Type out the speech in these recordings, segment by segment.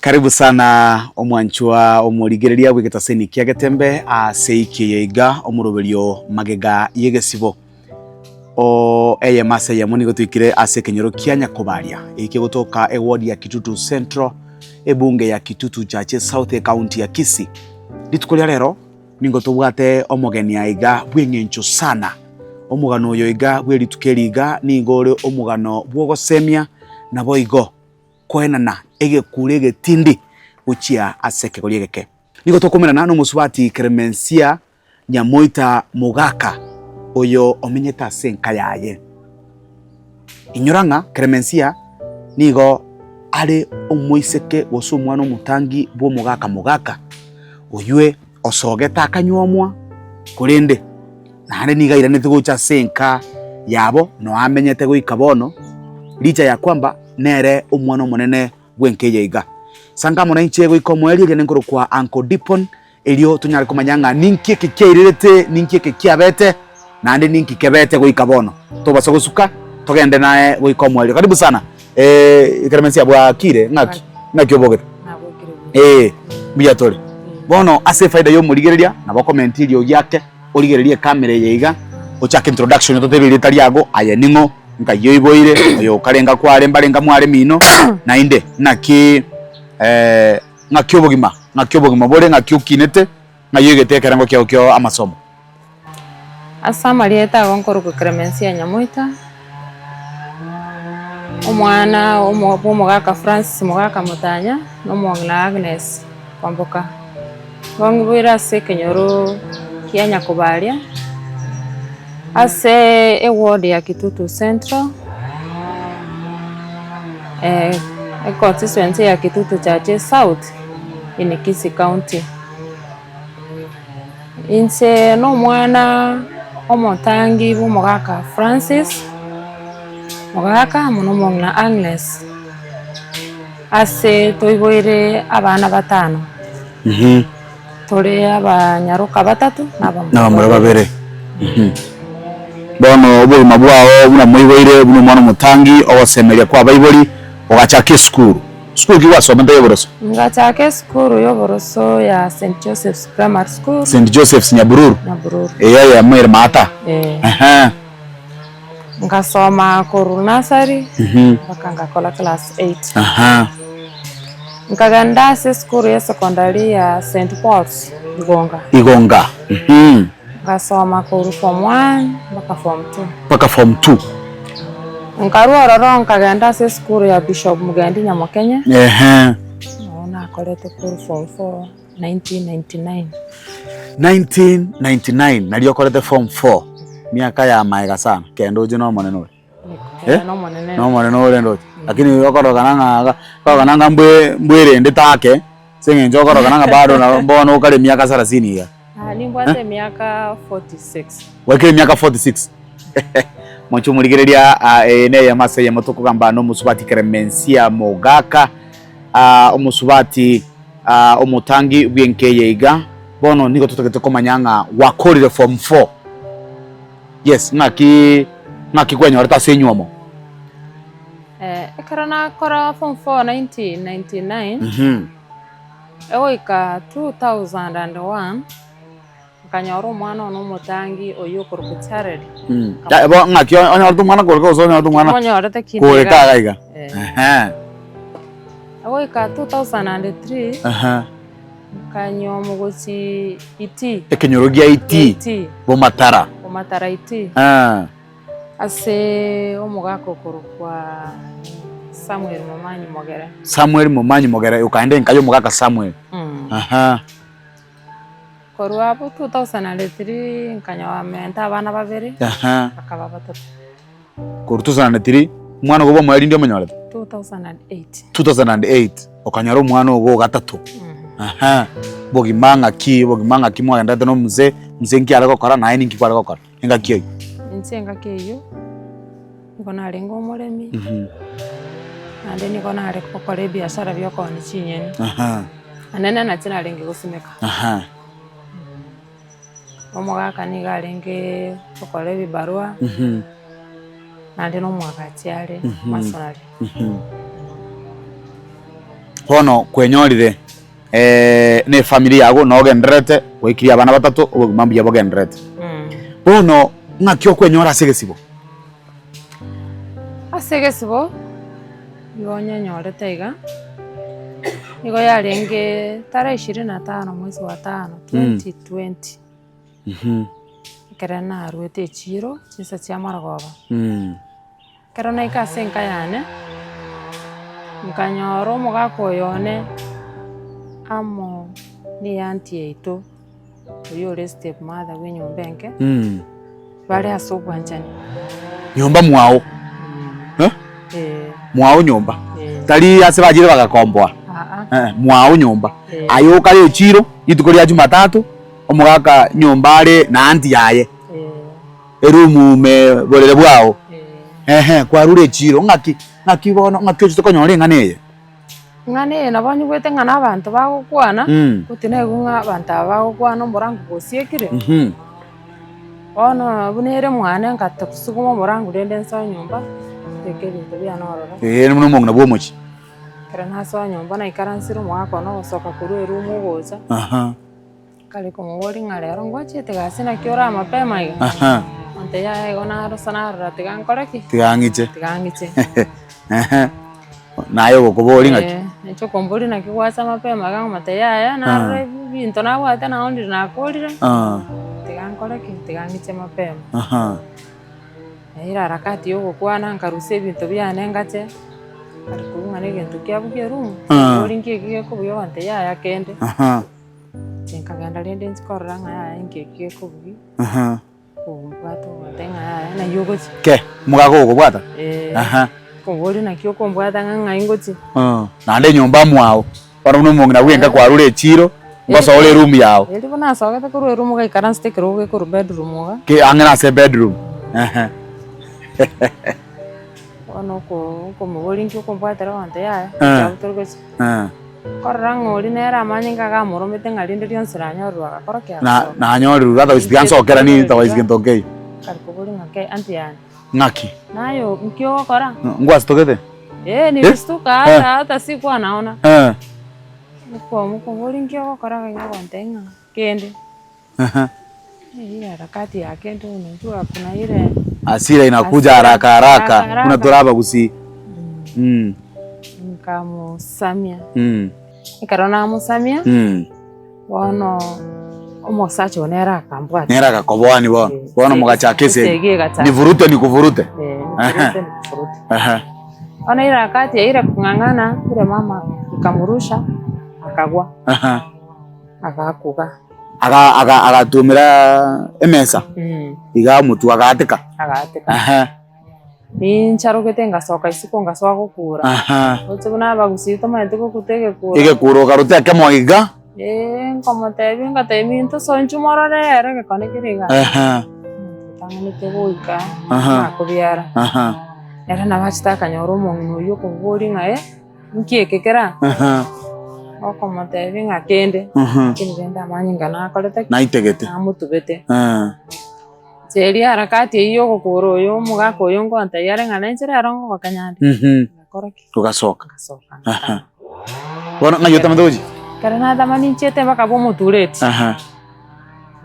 Karibu sana omwanchwa omorigereria bw'egetaseni kia Getembe ase eiki eye iga omoroberio magega y'egesibo o eyemo ase eyemo nigo toikire ase ekenyoro kia Nyakobaria eki kegotoka eward ya Kitutu Central ebunge ya Kitutu Chache South ecounty ya Kisii. Rituko ria rero nigo tobwate omogeni aiga bw'eng'encho sana. Omogano oyo iga bw'erituko eri iga nigo ore omogano bw'ogosemia naboigo koenana egekuro egetindi gochia ase ekegori egeke. Nigo tokomerana nomosubati Clemencia Nyamoita Mogaka oyo omenyete ase enka yaye. Inyora ng'a Clemencia nigo are omoiseke gose omwana omotangi bw'omogaka Mogaka, oywe osogete akanyuomwa, korende naende nigo airanete gocha ase enka yabo noo amenyete goika bono, licha ya kwamba nere omwana omonene bw'enka eye iga. Sanga amo nainche goika omoerio eria nenkorokwa Uncle Dipon, erio tonyare komanya ng'a ninki eke kiairerete, ninki eke kiabete, naende ninki kebete goika bono. Tobasa gosuka, togende naye goika omoerio. Karibu sana eh, Clemencia bwakire ng'aki ng'aki obogete? Nabokire buya. Eh, mbuya tore. Bono ase efaida ya omorigereria, nabo okomenta eriogi ake, origererie ecamera eye iga, ochake introduction ototebie erieta riago, aye ning'o, nkai oiboire, oyo okarenga kware mbarenga mware mino, naende naki ng'aki obogima, ng'aki obogima bore, ng'aki okinete, ng'ai oigete ekerengo kiago kia amasomo. Ase amarieta ago nkorokwa Clemencia Nyamoita, omwana omo bw'omogaka Francis mogaka Motanya, na omong'ina Agnes Kwamboka. Bang'iboire ase ekenyoro kia Nyakobaria, ase eward ya Kitutu Central, econstituency ya Kitutu Chache South in Kisii County. Inche nomwana omotangi bw'omogaka Francis, mogaka amo na omong'ina Agnes, ase toiboire abana batano. Tore abanyaroka batato na abamura Na abamura babere. Bono obogima bwao buna moiboire buna omwana omotangi, ogosemeria kwa abaibori, ogachaka esukuru. Sukuru ki gwasomete y'oboroso? Ngachaka esukuru y'oboroso ya St Joseph's Primary School. St Joseph's Nyabururu? Nyabururu. Eyo eyemo ere maata? Eh. Ehe. Ngasoma korwa nursery mpaka ngakora class eight. Aha. Nkagenda ase esukuru ya secondary ya St Paul's Igonga. Igonga. Mhm. Ngasoma korwa form one mpaka form two. Mpaka form two. Nkarwa ororo nkagenda ase esukuru ya Bishop Mugendi Nyamokenye. Ehe. Nabo nakorete korwa form four 1999. 1999 nario okorete form four, miaka ya maega sana, kende oche na omonene ore. Kende na omonene. Na omonene ore ndoche. Lakini okorokana ng'a okorokana ng'a mbwe mbwerendete ake, ase eng'encho okorokana ng'a bado nabo bono okare emiaka sarasini iga. Ah, nimbwate emiaka 46. Gwaikire emiaka 46? Moche omorigereria ah, eye neyemo ase eyemo tokogamba na omosubati Clemencia Mogaka, ah, omosubati ah, omotangi bw'enka eye iga. Bono nigo totagete komanya ng'a gwakorire form 4. Yes, ng'aki ng'aki kwenyorete ase enywomo? Eh, ekero nakora form 4 1999 Mhm. Egoika 2001, nkanyora omwana one omotangi oyio okorokwa Jared. Ya, bo ng'aki onyorete omwana koreka gose onyorete omwana Monyorete kinde koreka iga. iga iga? Eh. Ehe. Egoika 2003, Ehe. nkanyuomwa gochia Itii. Ekenyoro gia Itii, Itii. Bomatara. Bomatara Itii. Eh. Ase omogaka okorokwa Samuel Momanyi Mogere. Samuel Momanyi Mogere, okaenda enka y'omogaka Samuel. Aha. Korwa abwo 2003 nkanyora menta abana babere, Aha. bakaba batato. Korwa 2003, omwana ogo bw'omoerio ndi omonyorete? 2008. 2008, okanyora omwana ogo ogatato. Aha. Bogima ng'aki, bogima ng'aki mwagenderete na omosee, omosee nki are gokora naye ninki kware gokora? Engaki eyio. Inche engaki eyio, nigo narenge omoremi, naende nigo nare gokora ebiashara bia okoonia chinyeni, naende nachio narenge gosimeka. Omogaka nigo arenge gokora ebibarua, naende na omwagachi are masonari. Bono kwenyorire na efamiri yago nogendererete, gwaikirie abana batato, obogima mbuya bogendererete. Bono ng'aki okwenyora ase egesibo? Ase egesibo nigo onyenyorete iga, nigo yarenge tarehe ishirini na tano mwezi wa tano 2020, ekero naruete echiro chinsa chia marogoba. Ekero naika ase enka yane, nkanyora omogaka oyo one amo na eanti yaito, oyio ore step mother bwa enyomba enke, bare ase obwanchani. Nyomba mwao eh? Eh. Mwao nyomba Eh. tari ase bachire bagakomboa Aa. Eh, mwao nyomba Eh. aye okare echiro rituko ria jumatatu omogaka nyomba are na anti yaye Eh. Erumu ime borere bwao. Eh. Ehe, kwarure echiro, ng'aki, ng'aki bono, ng'aki ochete konyora eng'ana eye? Eng'ana eye nabo nyigwete ng'a nabanto bagokwana, Mm. goti naigwe ng'a abanto aba bagokwana omorango gosiekire. Mhm. Bono buna ere mwane ngatosuguma omorango rende nsoe nyomba, mbeke ebinto biane ororo. Eeh, buna omong'ina bwa omochie. Ekero nasoa nyomba naikaransire omogaka one ogosoka korwa erumu ogocha. Aha. Kare komoboria ng'a rero ngwachete gasi naki ore amapema iga? Aha. Onte yaya igo narosa narora tiga nkore ki? Tiga ng'iche. Tiga ng'iche. Ehe. Naye ogokoboria ng'aki? Eh, nainche okomboria naki gwacha mapema iga nkomotebi yaya narora ebinto nabwate naonire nakorire, Ah. tiga nkore ki? Tiga ng'iche mapema. Aha. Naira harakati ya ogokwana nkarusia ebinto biane ngache, kare korwa ng'a na egento kiabugia eroom, Ah. mbori nki eki gekobugia ogontebia yaya kende. Aha. Inche nkagenda rende inche korora ng'a yaya inki eki gekobugia, Aha. okombwata ogontebia ng'a yaya naki ogochia. Ke, omogaka ogokobwata? Eeh. Aha. Nkoboria naki okombwata ng'a ng'ai ngochia. Naende enyomba mwao, bono buna omong'ina bwenka kwarure echiro, ngosoa ore eroom yao. Erio buna nasogete korwa eroom gaikaransete ekerogo gekorwa bedroom iga. Ke ang'e nase ebedroom, ehe. Bono oko okomoboria inki okombwatera ogontebia yaya, Eh. abwo tori gochia. Eh. Korora ng'a oria nere amanyinga iga amoromete ng'a rinde rionsi nanyorerwe agakora ki? Na Agasoka. nanyorerwe otherwise tiga nsokera nini otherwise gento nkeiyo. Kare koboria ng'a kei aunty yane, Ng'aki? naye nki ogokora? Ngwasitogete? Eh, nilistuka Eh. hata hata sikuwa naona. Eh. Nkomoboria nki ogokora iga ogontebia ng'a kende. Aha. Ile harakati ya kende unajua kuna ile Hasira inakuja Hasira. haraka haraka Haraka, haraka. buna tore abagusii. Mm. nkamosamia Mm. ekero namosamia Mm. bono omosacha one ere akambwata Nere agakoboani bono. Eh, Bono mogachaka esegi. esegi egachaka. Nivurute nikuvurute. Eh, nivurute nikuvurute. Aha. Bono ile harakati ya ile kung'ang'ana yule mama ikamurusha akagwa Aha. agakuga Aga aga agatumera emesa iga omotwe agaateka. Agaateka. Aha. Nincharogete ngasoka isiko ngasoa gokura. Aha. Roche buna abagusii tomaete gokuta egekuro. Egekuro okaruta ekemo iga. Eeh nkomotebia ngatebia minto soa inchuo morore ere egekone kere igaa. Aha. Omonto otang'anete goika Aha. nakobiara. Aha. Ere nabo achete akanyora omong'ina oyio okoboria ng'a eh. Inki eke kera? Aha. Okomotebia ng'a kende, Aha. lakini rende amanyinga nakorete ki? Naitegete. Namotubete. Eh. Inche eria harakati eyio ya ogokora oyo omogaka oyo nkontebia are ng'a nainche rero ngogokenya nde. Mhm. Ngakora ki? Ogasoka. Ngasoka Aha. ngatama. Bono ng'ai otamete gochia? Ekero natama ninchiete mpaka bwa omotureti. Aha.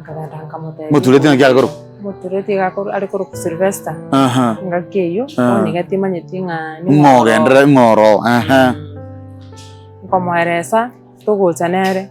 Nkagenda nkamotebia. Omotureti ng'aki are korokwa? Omotureti iga akoro- are korokwa Sylvester. Aha. Engaki eyio, Ah. bono iga timanyeti ng'a Ng'o ogenderere ng'o oro. Aha. Nkomoeresa, togocha nere.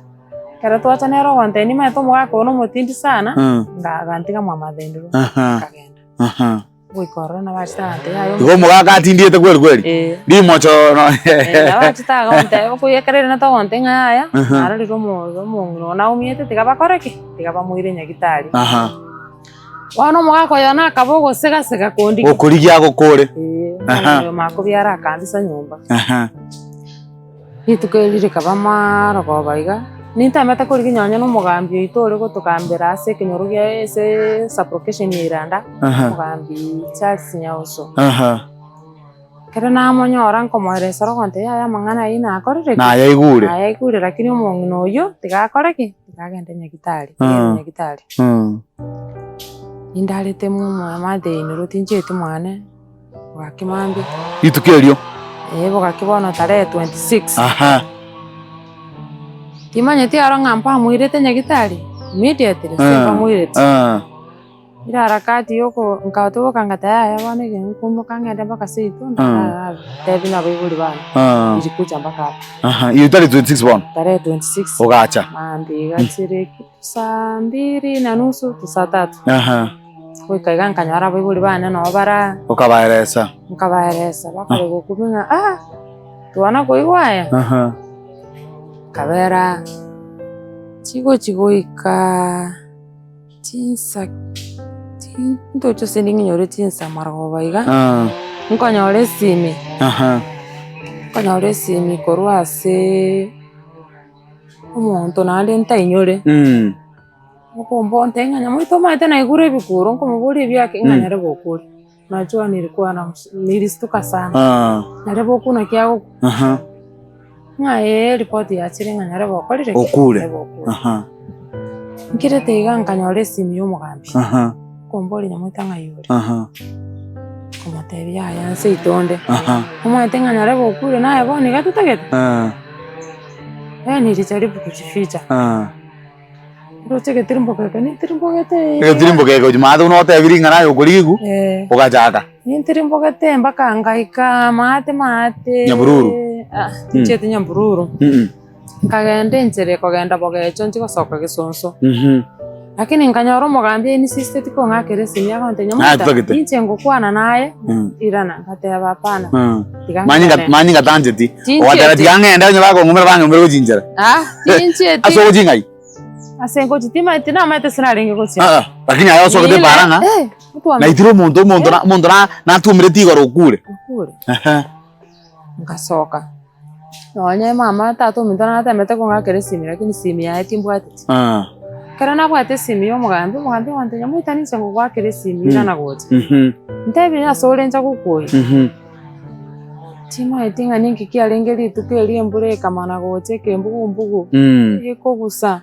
Ekero twacha nere ogontebia nimanyete omogaka oyo nomotindi sana, Mm. nga agantiga mwa mathendero, Aha. nkagenda. Aha. Goika ororo nabo achete agantebia yaya Igo omogaka atindiete kweri kweri? Eh. Rimocho no. Eh, nabo achete agontebia okoyekerera na togontebia ng'a yaya, Aha. narorire omo- omong'ina one naumiete tiga bakore ki? Tiga bamoire nyagitari. Aha. Bono omogaka oyo nakaba ogosegasega kondigia. Gokorigia agokore. Eh, Aha. oyo makobiara akambisa nyomba. Aha. Rituko eri rikaba marogoba iga, nintamete korigia nonya na omogambi oito ore gotogambera ase ekenyoro gia ase sub-location ya Iranda, Aha. omogambi Charles Nyauso. Aha. Ekero namonyora nkomoeresera ogontebia yaya amang'ana ayio nakorire ki? Nayaigure. Nayaigure lakini omong'ina oyio tiga akore ki? Tiga agende nyagitari, Ah. agende nyagitari. Mm. Nindarete momomathĩinĩ tinchieti mwane. Bogaki mambia. Rituko erio. Ee, bogaki bono tarehe 26. Aha. Timanyeti aro ng'a mpamoirete nyagitari immediately, gose mbamoireti. Ere harakati ya oko nkatoboka ngateba yaya bono eke nkoimoka ng'ende mpaka seito ntebi na abaibori bane nilikuja mpaka hapa. Iyo tarehe 26 bono? Tarehe 26. Ogacha? Mambia iga chire kitu saa mbili na nusu to saa tatu. Goika iga nkanyora abaibori bane nabo bare aa. Okabaeresa? Nkabaeresa bakare gokubia ng'a ah twana koigwa aya? Nkabera chigochi goika. Chinsa ntoche ase ning'inyore chinsa marogoba iga, nkonyora esimi, nkonyora esimi korwa aseee omonto naende ntainyore, okombonte ng'a nyamoito omanyete naigure ebikuro nkomoboria ebiake ng'a nere bokure. Najua nilikuwa na nilistuka sana nyarebe okwo naki agokwa ng'a ee ripoti yachire ng'a nyarebe okorire ki? Okure. Nyarebe okure. Nkirete iga nkanyora esimi ya omogambi okomboria nyamoita ng'ai ore nkamotebia yaya nse ito onde omanyete ng'a nyarebe okure naye bono iga totagete eh nilijaribu kujificha. Roche egetirimbogo eke nintirimbogete Egetirimbogo eke gochia maate buna otebi ring'ana aye okorigigwa, Eh. ogachaka. Nintirimbogete mpaka ngaika maate maate Nyabururu? Ah, tinchieti Nyabururu. Nkagenda enchera ekogenda Bogecho nchie gosoka Gesonso. Lakini nkanyora omogambi ainsisteti kong'akera esimi agontebia Naye Nyamoita, totagete. inche ngokwana naye, irana. Ngateba hapana, tiga Manyinga ng'ende. manyinga tancheti. Tinchieti. Ogateba tiga ng'ende onye bakong'umera bang'umere gochia inchera. Ah, tinchieti. Ase ogochia ng'ai? Ase ngochia timaeti namaete ase narenge gochia. Ah, ah, lakini aye osogete Nile, para ng'a eh, otwame- naitire omonto omonto na- omonto na- natumireti igoro okure. Okure. Ehe. Ngasoka. Nonye mama tata ominto natemete kong'akera esimi lakini esimi yaye timbwateti. Ah. Ekero nabwate esimi ya omogambi, omogambi agontebia nyamoita ninche ngogoakera esimi irana gocha. Mhm. Ntebie ase ore ncha gokoyia. Mhm. Timaeti ng'a ninki kiarenge rituko erio embura ekamana gocha ekembugumbugu, Mm. ekogusa.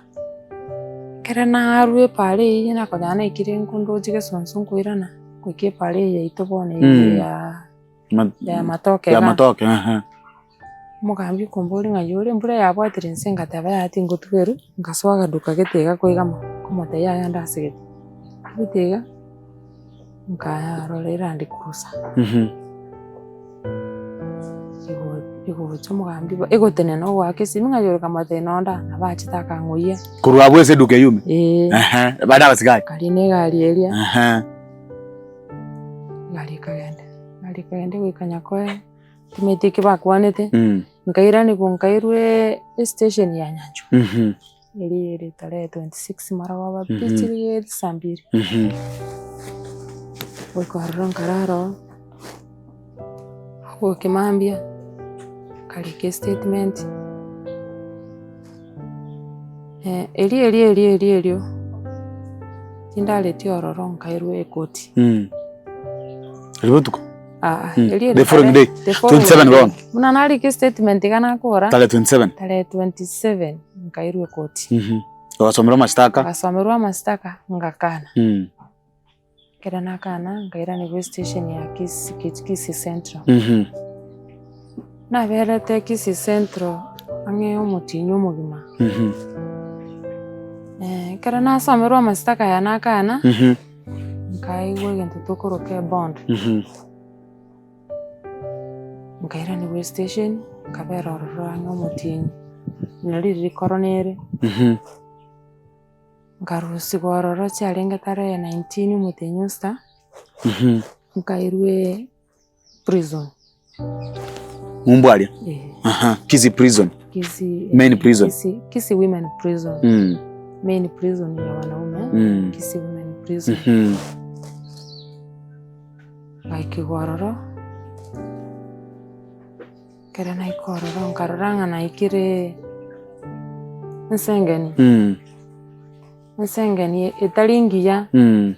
Ekero narwa epaara eyio nakonyora naikire nkondoche gesunsu nkoirana, goika epaara eye yaito bono eye Mm. ya ya matoke Ya iga. matoke, ehe. Omogambi okomboria ng'a yore embura yabwatire inse ngateba yaya tingotuberwa, nkasoa agaduka gete iga koigama, nkomotebia yaya ande ase gete. Gete iga, nkayarora erandi cruiser. Igo egocha omogambi egotenena ogoaka esimi ng'a yore nkamotebia nonde aa, nabo achete akang'oyia. Korwa abwo ase eduka eywo ime? Eeh. Ehe, bande abasigari? Nkarina egari eria. Ehe. Egari ekagenda, egari ekagenda egoika Nyakoe. Timanyeti eki bakwanete, nkairanigwa nkairwa estation ya Nyanchwa, eria ere tarehe 26 marogoba pi chiri saa mbiri. Goika ororo nkarara oo, goika mambia, nkarika estatement, erio erio erio erio erio, tindaretie ororo nkairwa ekoti. Erio botuko? Aa, Mm. erio The following day, the following 27 day. bono. Buna narika estatement iga nakora Tarehe 27. tarehe 27 nkairwa ekoti. Mhm. Ogasomerwa amashtaka. Ngasomerwa amashtaka ngakana. Mm. Ekero nakana nkairanigwa estation ya Kisii Kisii Central. Mhm. Naberete Kisii Central ang'e omotienyi omogima. Mhm. Ekero nasomerwa amashtaka aya nakana. Mhm. Nkaigwa egento tokoroka ebond, nkairanigwa estation, nkabera ororo ang'e omotienyi, buna riria rikorona ere, nkarusigwa ororo chiarenge tarehe 19 omotienyi osita, nkairwa prison. Ng'umbu aria? Eh. Aha, Kisii prison. Kisii, Main prison. Kisii, Kisii women prison. Mm. Main prison ya wanaume. Mm. Kisii women prison. Mm -hmm. Ngaikigwa ororo. Ekero naika ororo nkarora ng'a naikire ensengeni. Mm. Ensengeni etari engiya. Mm.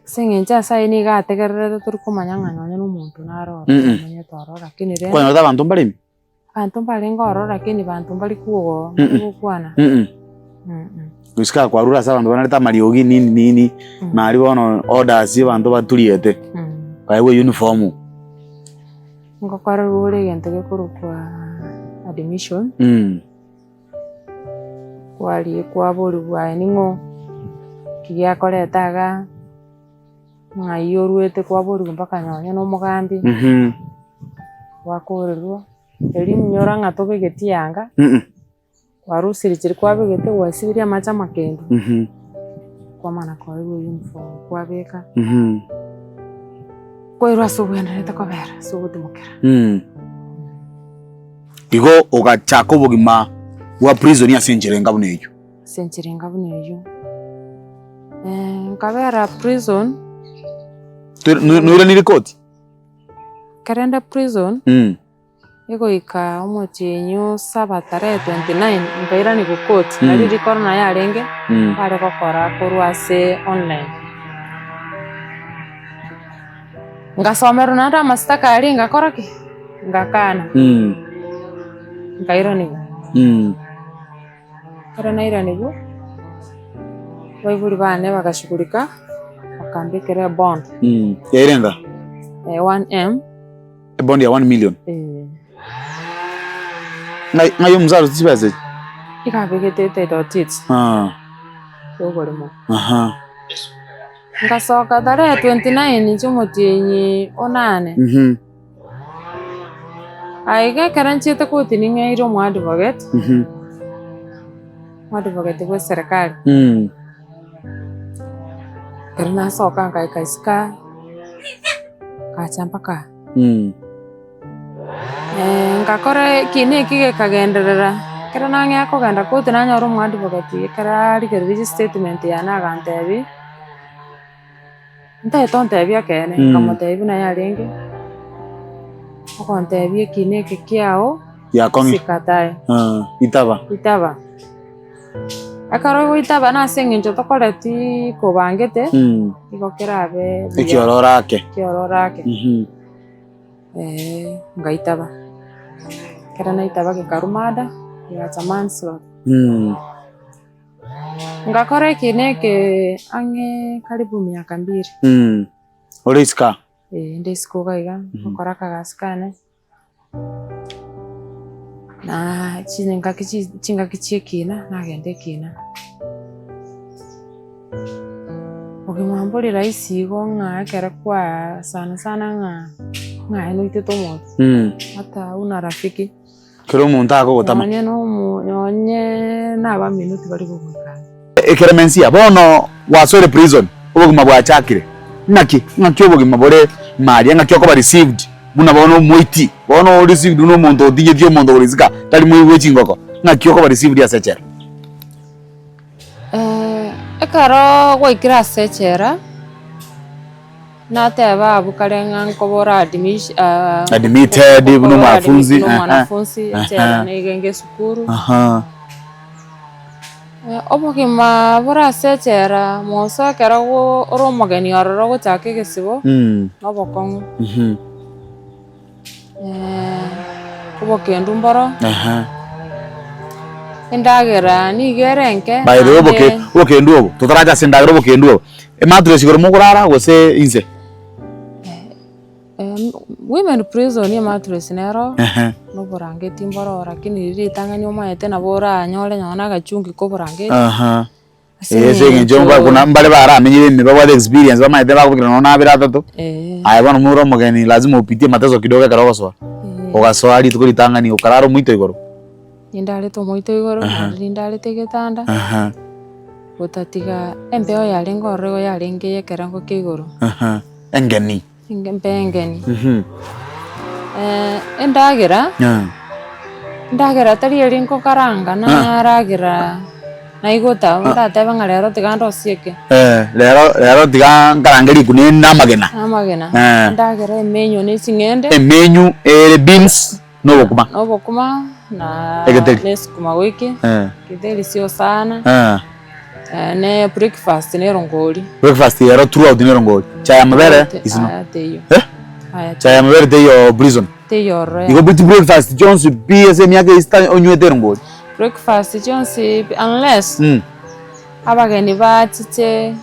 Ase eng'encho ase ayio nigo ategererete tori komanya ng'a nonye na omonto naro ororo Mm-mm. omanyete ororo lakini rende Kwanyorete abanto mbaremi? abanto mbarenge ororo lakini banto mbari kwogo Mm-mm. gokwana Mm-mm. mm. Gosika kwarure ase abanto banarete amariogi nini nini, Mm. nari bono orders abanto baturiete, Mm. baegwe uniform. Ngokorerwa ore egento gekorokwa admission. Mm. Kwarikwa borigwa aye ning'o, ki giakoreta igaa, ng'ai oruete kwaborigwa mpaka nonye na omogambi, gwakorerwa, erio inyora ng'a tobegeti yanga, kwarusiri chiria kwabegete gwasibirie amache amakendu, kwamana koegwa uniform kwabeka, kwairwa ase obwenerete kobera ase ogotimokera. Igo ogachaka obogima bwa prison ase enchera enga buna eyio. Ase enchera enga buna eyio. Nkabera prison. Noiranire koti? Ekero inde prison, egoika omotienyi o saba tarehe 29, nkairaniwa koti, nari rikorona yarenge, bare gokora korwa ase online. Ngasomerwa naende amasitaka aria ngakora ki? Ngakana, nkairanigwa. Ekero nairanigwa, abaibori bane bagashughulika, bakambekera ebond. Yaire enga? 1M. Ebond ya 1 million? Eh. Ng'ai ng'ai omusacha ase chibesa echi? Iga abegete title deeds. Ya oboremo. Ngasoka tarehe 29 chi'omotienyi onane. Aiga ekero nchiete koti ning'eire omoadvocate, omoadvocate bwa eserekari. Ekero nasoka nkaika isiko aa, ngacha mpaka aa. Ngakora ekina eki gekagenderera, ekero nang'ea kogenda koti nanyora omoadvocate ekero arigereria statement yane agantebia, ntagete ontebie ekeene, nkamotebia buna yarenge, ogontebia ekina eke kiago, Giakong'ire. sikatae, Itaba. itaba. Ekero ogoitaba nase eng'encho tokoreti kobangete, nigo kerabe buya. Ekiororo ake. Ekiororo ake. Ngaitaba. Ekero naitaba gekaruma ada, gegacha manslaughter. Ngakora eke na eke ang'e karibu miaka mbiri. Ore isiko aa? Eeh inde isiko iga iga, ngokora akagasi kane, na chingaki chingaki chia ekina, nagenda ekina. Obogima mbori rahisi igo ng'a ekero kwa sana sana ng'a ng'a aye noitete omonto, hata huna rafiki. Kera omonto agogotama. Nonye nomo nonye na abamino tibari gogoika ang'e. Ekeremensia, bono gwasoire prison, obogima bwachakire. Ng'aki? Ng'aki obogima bore maria? Ng'aki okoba received buna bono omoiti? Bono o received buna omonto otinyetie omonto gorisika tari moibi bwe chingoko. Ng'aki okoba received ase echela? Ekero gwaikire ase echela. Nateba abwo kare ng'a nkobora admission Admitted buna omwanafunzi, buna omwanafunzi echela nigo enge esukuru. Obogima bore ase echela moso ekero ore omogeni ororo ogochaka egesibo, nobokong'u. Obokendu mboro, endagera nigo ere enke By the way, oboke naende obokendu obo, totaracha ase endagera obokendu obo, emattress igoro mokorara gose inse? Women prison emattress nero, na oborangeti mboro lakini riria ritang'ani omanyete nabo oranyore nonye na agachungi ka oborangeti. Ase eng'encho buna mbare baramenyire ime babwate experience bamaete bakobekera nonya na abere atato, aye bono more omogeni lazima opitie mateso kidogo ekero ogosoa, ogasoa rituko ritang'ani okarara omoito igoro. Nindarete omoito igoro, naende nindarete egetanda, gotatiga embeo yarenge ororo igo yarenge ya ekerengo kia igoro. Engeni. Embeo engeni. Endagera, endagera tari eria nkokaranga naragera naigota ndatebe ng'a rero tiga ndosie eke. Rero rero tiga nkarange rikuneni na amagena. Na amagena, endagera emenyu ne ching'ende. Emenyu ere beans na obokima. Na obokima na Egeteri. na esukuma wiki, githeri sio sana. Ne breakfast ne erongori. Breakfast ero throughout ne erongori. Chai ya amabere is no. Aya teiyo. Eh? Aya Chai ya amabere teiyo prison. Teiyo ororo Igo yaya. breakfast chionsi pi ase emiaka esita onywete erongori. Breakfast chionsi pi unless abageni bachiche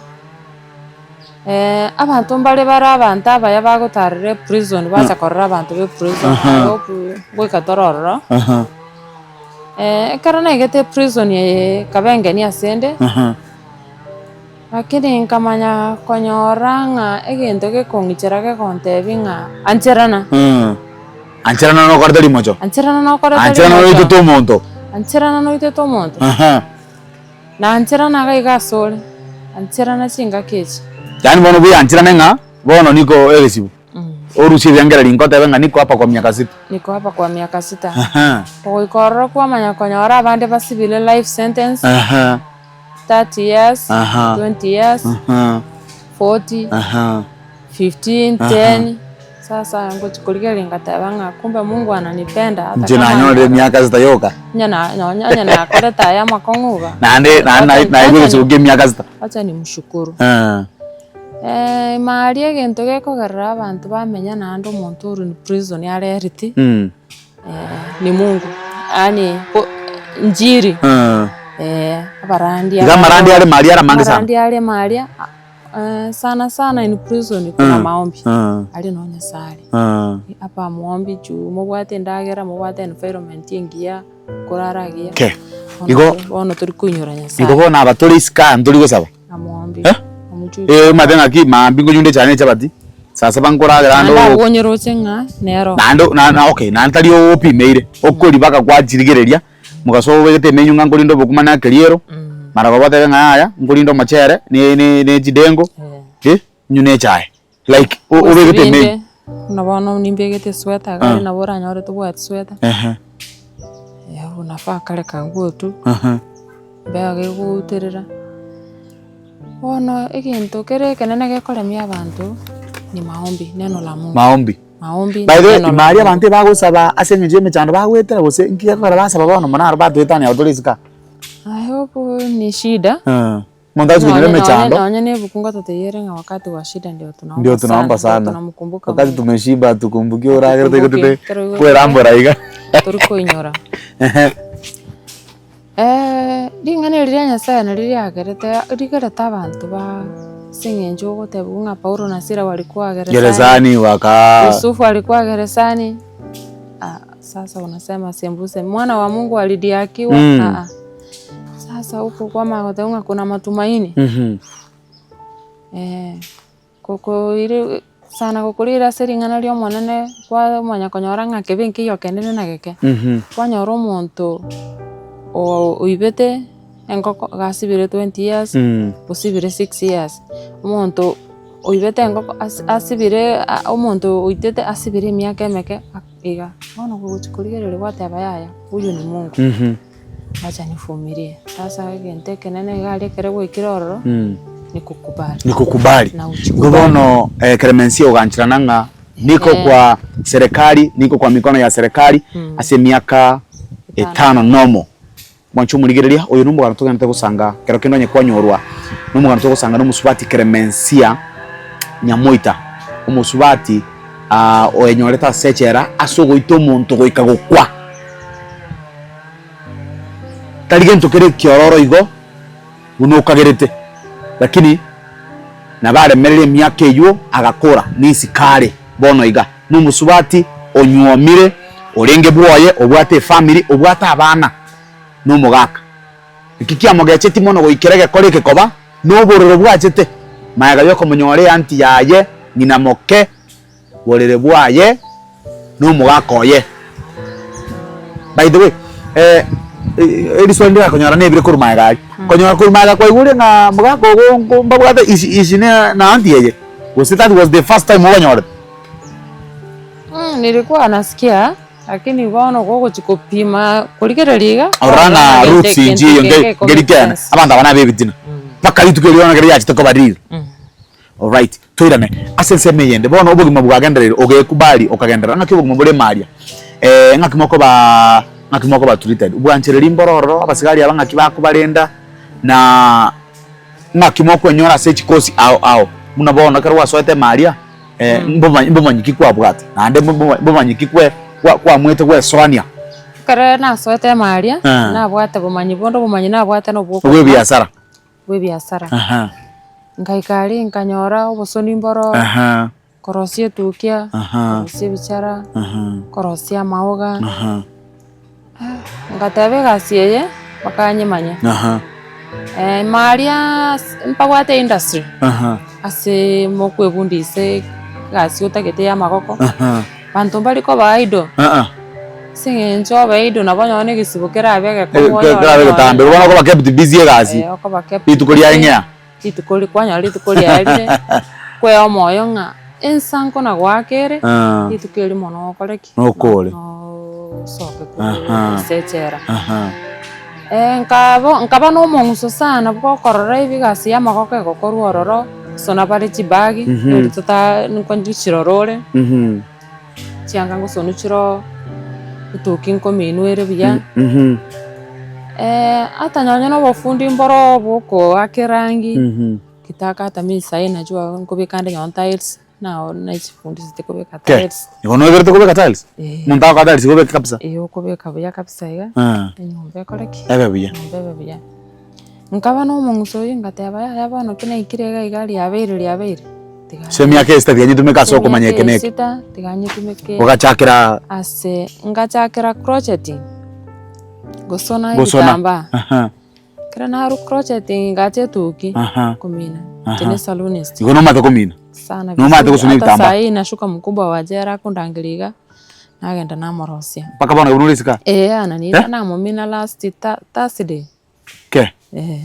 abanto mbare bare abanto abaya bagotarera eprison bacha korora abanto be prison I hope goika tore ororo. Ekero naigete eprison eye ekaba engeni asende, lakini nkamanya konyora ng'a egento gekong'ichera gegontebia ng'a ancherana. Ancherana nokorete rimocho. Ancherana nokorete Ancherana rimocho. noitete omonto. Ancherana noitete omonto. Na ancherana iga iga asore, ancherana chingaki echi. Yaani bono bweancherane ng'a bono niko egesibo. Orusie ebiangererio nkotebe ng'a niko hapa kwa miaka sita. Niko hapa kwa miaka sita. Ogoika ororo kwamanya konyora abande basibire life sentence, 30 years, 20 years, 40, 15, 10. Sasa ngochia korigereria ngateba ng'a kumbe Mungu ananipenda hata Inche kama nanyorire emiaka sita yoka. onye na nonya onye nakorete aya amakong'u iga. Naende naende Wacha- naigwe wacha egesibo ni- kia emiaka sita. Wacha nimshukuru. Ime aria egento gekogerera abanto bamenya naende omonto ore in prison arereti, ni Mungu, yaani injiri, abarandia Iga amarandia are maria are amange sana. Amarandia are maria, sana sana in prison kuna maombi, aria noo Nyasaye are, apa maombi juu mobwate endagera, mobwate environment engiya, korara agiya, Okay. bono Igo- bono tori koinyora Nyasaye. Igo bono aba tore isiko aa ntori gosaba. Amoambia. Eh? Eh, omanyete ng'aki maambia nkonywa echae na echabati, saa saba nkoragera ande Naende oo- abwo onyeroche ng'a nero. naende na na okay, naende tari opimeire, okoria mpaka kwachirigereria, mogaso obegete emenyu ng'a nkorinde obokima na ekeriero, mara koba otebe ng'a yaya, nkorinde omochere ne ne ne chidengo, eh, nywe na echae, like o- obegete emenyu. Gose buna bono nimbegete esweta iga aria nabo oranyore tobwati sweta, eh unafaa kare kanguo tu. Mbeo gegouterera. Bono egento kere ekenene gekoremia abanto ni maombi, neno la Mungu. Maombi. Maombi By the way, neno la ime aria Mungu. abanto ebagosaba ase eng'encho y'emechando bagoetera gose nki gekogera basaba bono mono aro batoetania abwo tore isiko aa. I hope ni shida. Omonto agochi konyora Nonye nonye emechando. nonye na ebuku ngototeyere ng'a wakati wa shida ndio tunaomba Ndio tunaomba sana, sana. ndio tunamkumbuka Wakati Mungu. tumeshiba hatukumbuki oragere Hatukumbuki, toigotete ekero oigotete kwerambora iga. tori koinyora. Ring'ana eri ria Nyasaye nario riagerete rigerete abanto ba ase eng'encho ogotebiwa ng'a Paulo na Sila walikuwa gerezani, Gerezani waka Yusufu alikuwa gerezani, ah, sasa unasema sembuse mwana wa Mungu alidiakiwa Mm. ah, ah. Sasa huku kwamanya goteba ng'a kuna matumaini Kokoire sana gokorire ase ring'ana ri'Omonene kwamanya konyora ng'a kebe nkeiyo kenene na geke, kwanyora omonto oibete engoko gasibire 20 years, osibire 6 years, omonto oibete engoko ase asibire omonto oitete asibire emiaka emeke iga. Bono gogochia korigereria gwateba yaya huyu ni Mungu, wacha nivumilie. Sasa egento ekenene iga aria ekere gwaikire ororo. Ni kukubali. Ni kukubali. Na Igo uchikubali. bono eh, Clemencia ogancherana ng'a niko Eh. kwa serikali niko kwa mikono ya serikali ase emiaka etano nomo mwanche omorigereria oyo nomogano togenderete gosanga kero kende onye kwanyorwa nomogano togosanga nomosubati Clemencia Nyamoita omosubati ah, oenyorete ase echela ase ogoita omonto goika gokwa tari gento kere ekiororo igo. Buna okagerete, lakini nabaremereria emiaka eyio agakora nisiko are bono iga nomosubati onyuomire orenge bwoye obwate efamiri obwate abana nomogaka. Eki kiamogecheti mono goikera egekora eke koba nobororo bwachete magega yokomonyora eanti yaye ng'ina moke borere bwaye nomogaka oye. By the way, eh, eriswali ndirakonyora nebire korwa magega aria. Konyora korwa magega kwaigure ng'a mogaka ogo nko mbabwate isi isi na na aunty eye, gose that was the first time obanyorete? Nilikuwa nasikia lakini bono gogochia kopima korigereria iga, Orora ng'a egento roots egento inche eyo kenge nkeri eko nkeri make kene, sense. abanto aba nabe ebitina, mpaka rituko erio bono ekero riachete koba real. Alright, toirane ase ensemo eyende. Bono obogima bwagendereire, ogekubali okagenderera. Ng'aki obogima bore ime aria? Ng'aki mokoba ng'aki mokoba treated? Bwanchereri mboro ororo, abasigari aba ng'aki bakobarenda, na ng'aki mokwenyora ase chikosi ao ao. Buna bono ekero gwasoete ime aria, mboma mbomanyi ki kwabwate? Naende mbo mbomanyi ki kwe kwa kwamwete gwesoania? Ekero nasoete ime aria, nabwate bomanyi bonde obomanyi nabwate na obwo Obwa ebiasara. bw'ebiasara. Ngaika aria nkanyora obosoni mboro, korosia etukia, korosia ebichara, korosia amaoga, Ngateba egasi eye bakanyemanya. Ime aria mbabwate industry ase mokwebundisa egasi otagete ya amagoko, abanto mbari koba idle, ase eng'encho obe idle nabo onye na egesibo kerabe egekong'u onyore Kerabe egetambe, bono okoba kept busy egasi, okoba kept rituko busy, riaye ng'ea. rituko ri kwanyora rituko riarire, kwea omoyo ng'a ensa nkona goaka ere, rituko eri mono okore ki? Nokore. Nosoke korwa ase echela. Nkabo nkaba na omong'uso sana bwokorora ebigasi y'amagoko egokorwa ororo, gosona bare chibagi, eri tota nkochirora ore, chianga ngosonwa chiroo, etuki nkominwa ere buya, ata nonye na obofundi mboro bwokoaka erangi, kitaka hata mimi sahi najua nkobeka ande nonye tiles. Nao nachifundisete kobeka Ke, tiles. igo noiberete kobeka tiles? Eh. Omonto agoka tiles igo obeke kabisa? Ee okobeka buya kabisa iga, Ah. enyomba ekore ki? Ebe buya. Enyomba ebe buya. Nkaba na omong'uso oyio ngateba yaya bono ki naikire iga iga riabeire riabeire, tiga Ase emiaka esita tiga nyetumeke ase okomanya eke na eke. esita tiga nyetumeke Ogachakera ase ngachakera crocheting, gosona gosona. ebitambaa. Aha. Ekero narwa crocheting ngacha etuki Aha. komina, Aha. inche ne salonist. Igo nomanyete komina? Sana Nomanyete vizuri, gosona hata ebitambaa? saa hii nashuka mkubwa wa jela akondangeria iga, nagenda namorosia. Mpaka bono iga buna ore isiko aa? Eeh ananiita Eh? namomina last Thur- Thursday. Ke? Eeh.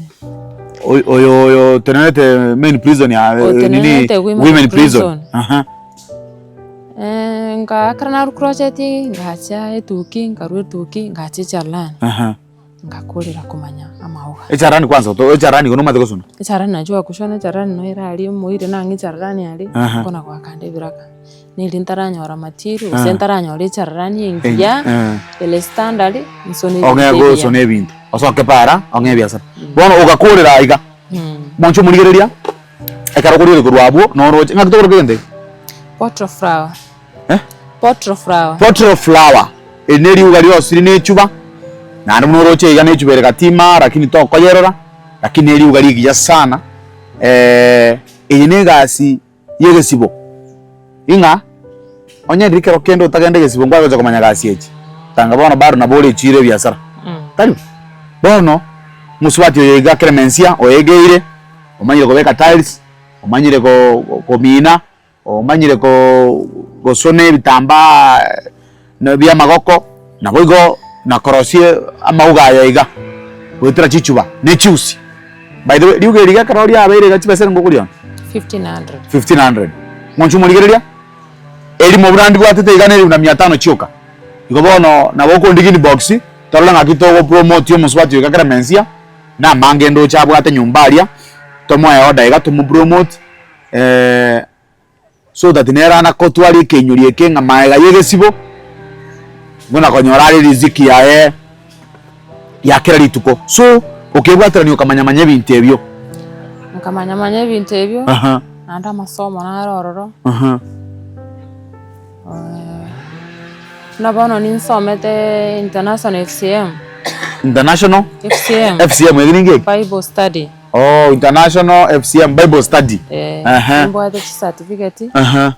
Oyo oyo oyo otenerete main prison ya nini Otenerete women women prison. prison. Aha. Nka ekero narwa crocheting ngacha etuki, nkarwa etuki ngacha echalani. Aha. Ngakorera komanya amauga. Echarani kwanza to echarani igo nomanyete gosona? Echarani nachia goshona echarani noyo ere aria omoire nang'e echarani aria, Aha. nkona goakanda ebiraka. Neri ntaranyora material gose ntaranyora echarani engiya, ere standard, nsone ebinto Ong'e ebiya. gosona ebinto, osoke para ong'e ebiasara. Bono ogakorera aiga, monche omorigereria, ekero okorigereria korwa abwo, noroche ng'aki tokoroka egento eke? Bottle flower. Eh? Bottle flower. Bottle flower, eri ne riuga riosiri ne echuba, naende buna oroche iga ne echuba ere gati imaa lakini tokoyerora, lakini ne riuga rigiya sana eye ne egasi ya egesibo, ing'a onye riria kero kende otagenda egesibo nkwagocha komanya gasi echi, tanga bono bado nabo ore echiro ebiasara, tari bo? Bono, mosubati oyo iga Clemencia oegeire, omanyire kobeka tiles, omanyire ko komina. Omanyire gosona ebitambaa bi'amagoko, naboigo nakorosie amauga aya iga, goetera chichuba ne chiusi. By the way, riuga eri iga ekero riabeire iga chibesa nigo okoriona? 1500. 1500. Ng'onche omorigereria, erimo buna ndibwatete iga neribu na mia tano chioka. Igo bono nabo okondigia inbox, torore ng'aki togopromote omosubati oyo iga Clemencia, na amange ndoche abwate nyomba aria, tomoe order iga tomopromote. So that nere anakotwara ekeinyori eke ng'a magega y'egesibo, buna konyora are riziki yaye ya kera rituko. So okebwaterania okamanya-manya ebinto ebio. Nkamanya-manya ebinto ebio, Aha. naende amasomo naro ororo. Aha. Buna bono ninsomete International FCM. International? FCM. FCM eki ninki eki? Bible study. Oh, International FCM Bible Study. Eh, Ehe. nimbwate chicertificate. Aha.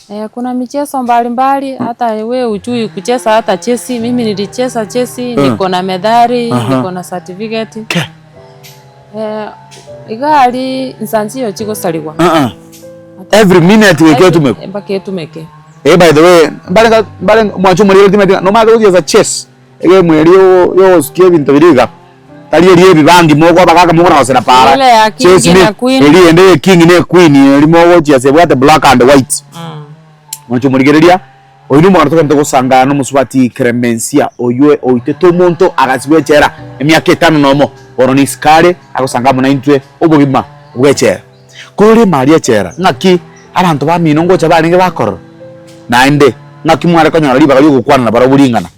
Eh, kuna michezo mbalimbali hata we hujui kucheza hata chesi. Mimi nilicheza chesi, niko na medali, niko na certificate. Ke. Eh, iga aria insa nchiyo chigosarigwa. Uh-uh. Every minute goika etumekwe. Mpaka etumeke. Eh, by the way, mbare mbare mwanche omorero timanyeti ng'a nomanyete gochiesa chess, egemu eria yogosukia ebinto biria iga. Tari eria ebibangi mogo abagaka mokoragosera paara. Ile ya king Chess na ne queen. eria ende ye king ne queen eria mogochia ase ebwate black and white. Mwanche omorigereria, oyio nomogano togende gosangana na omosubati Clemencia oyio oitete omonto agasibwa echela emiaka etano nomo, bono nisiko are agosanga amo naintwe obogima bw'echela. Korende ime aria echela, ng'aki abanto bamino ngocha barenge bakorora? Naende ng'aki mware konyora ribaga ri'ogokwana nabarabwo ring'ana?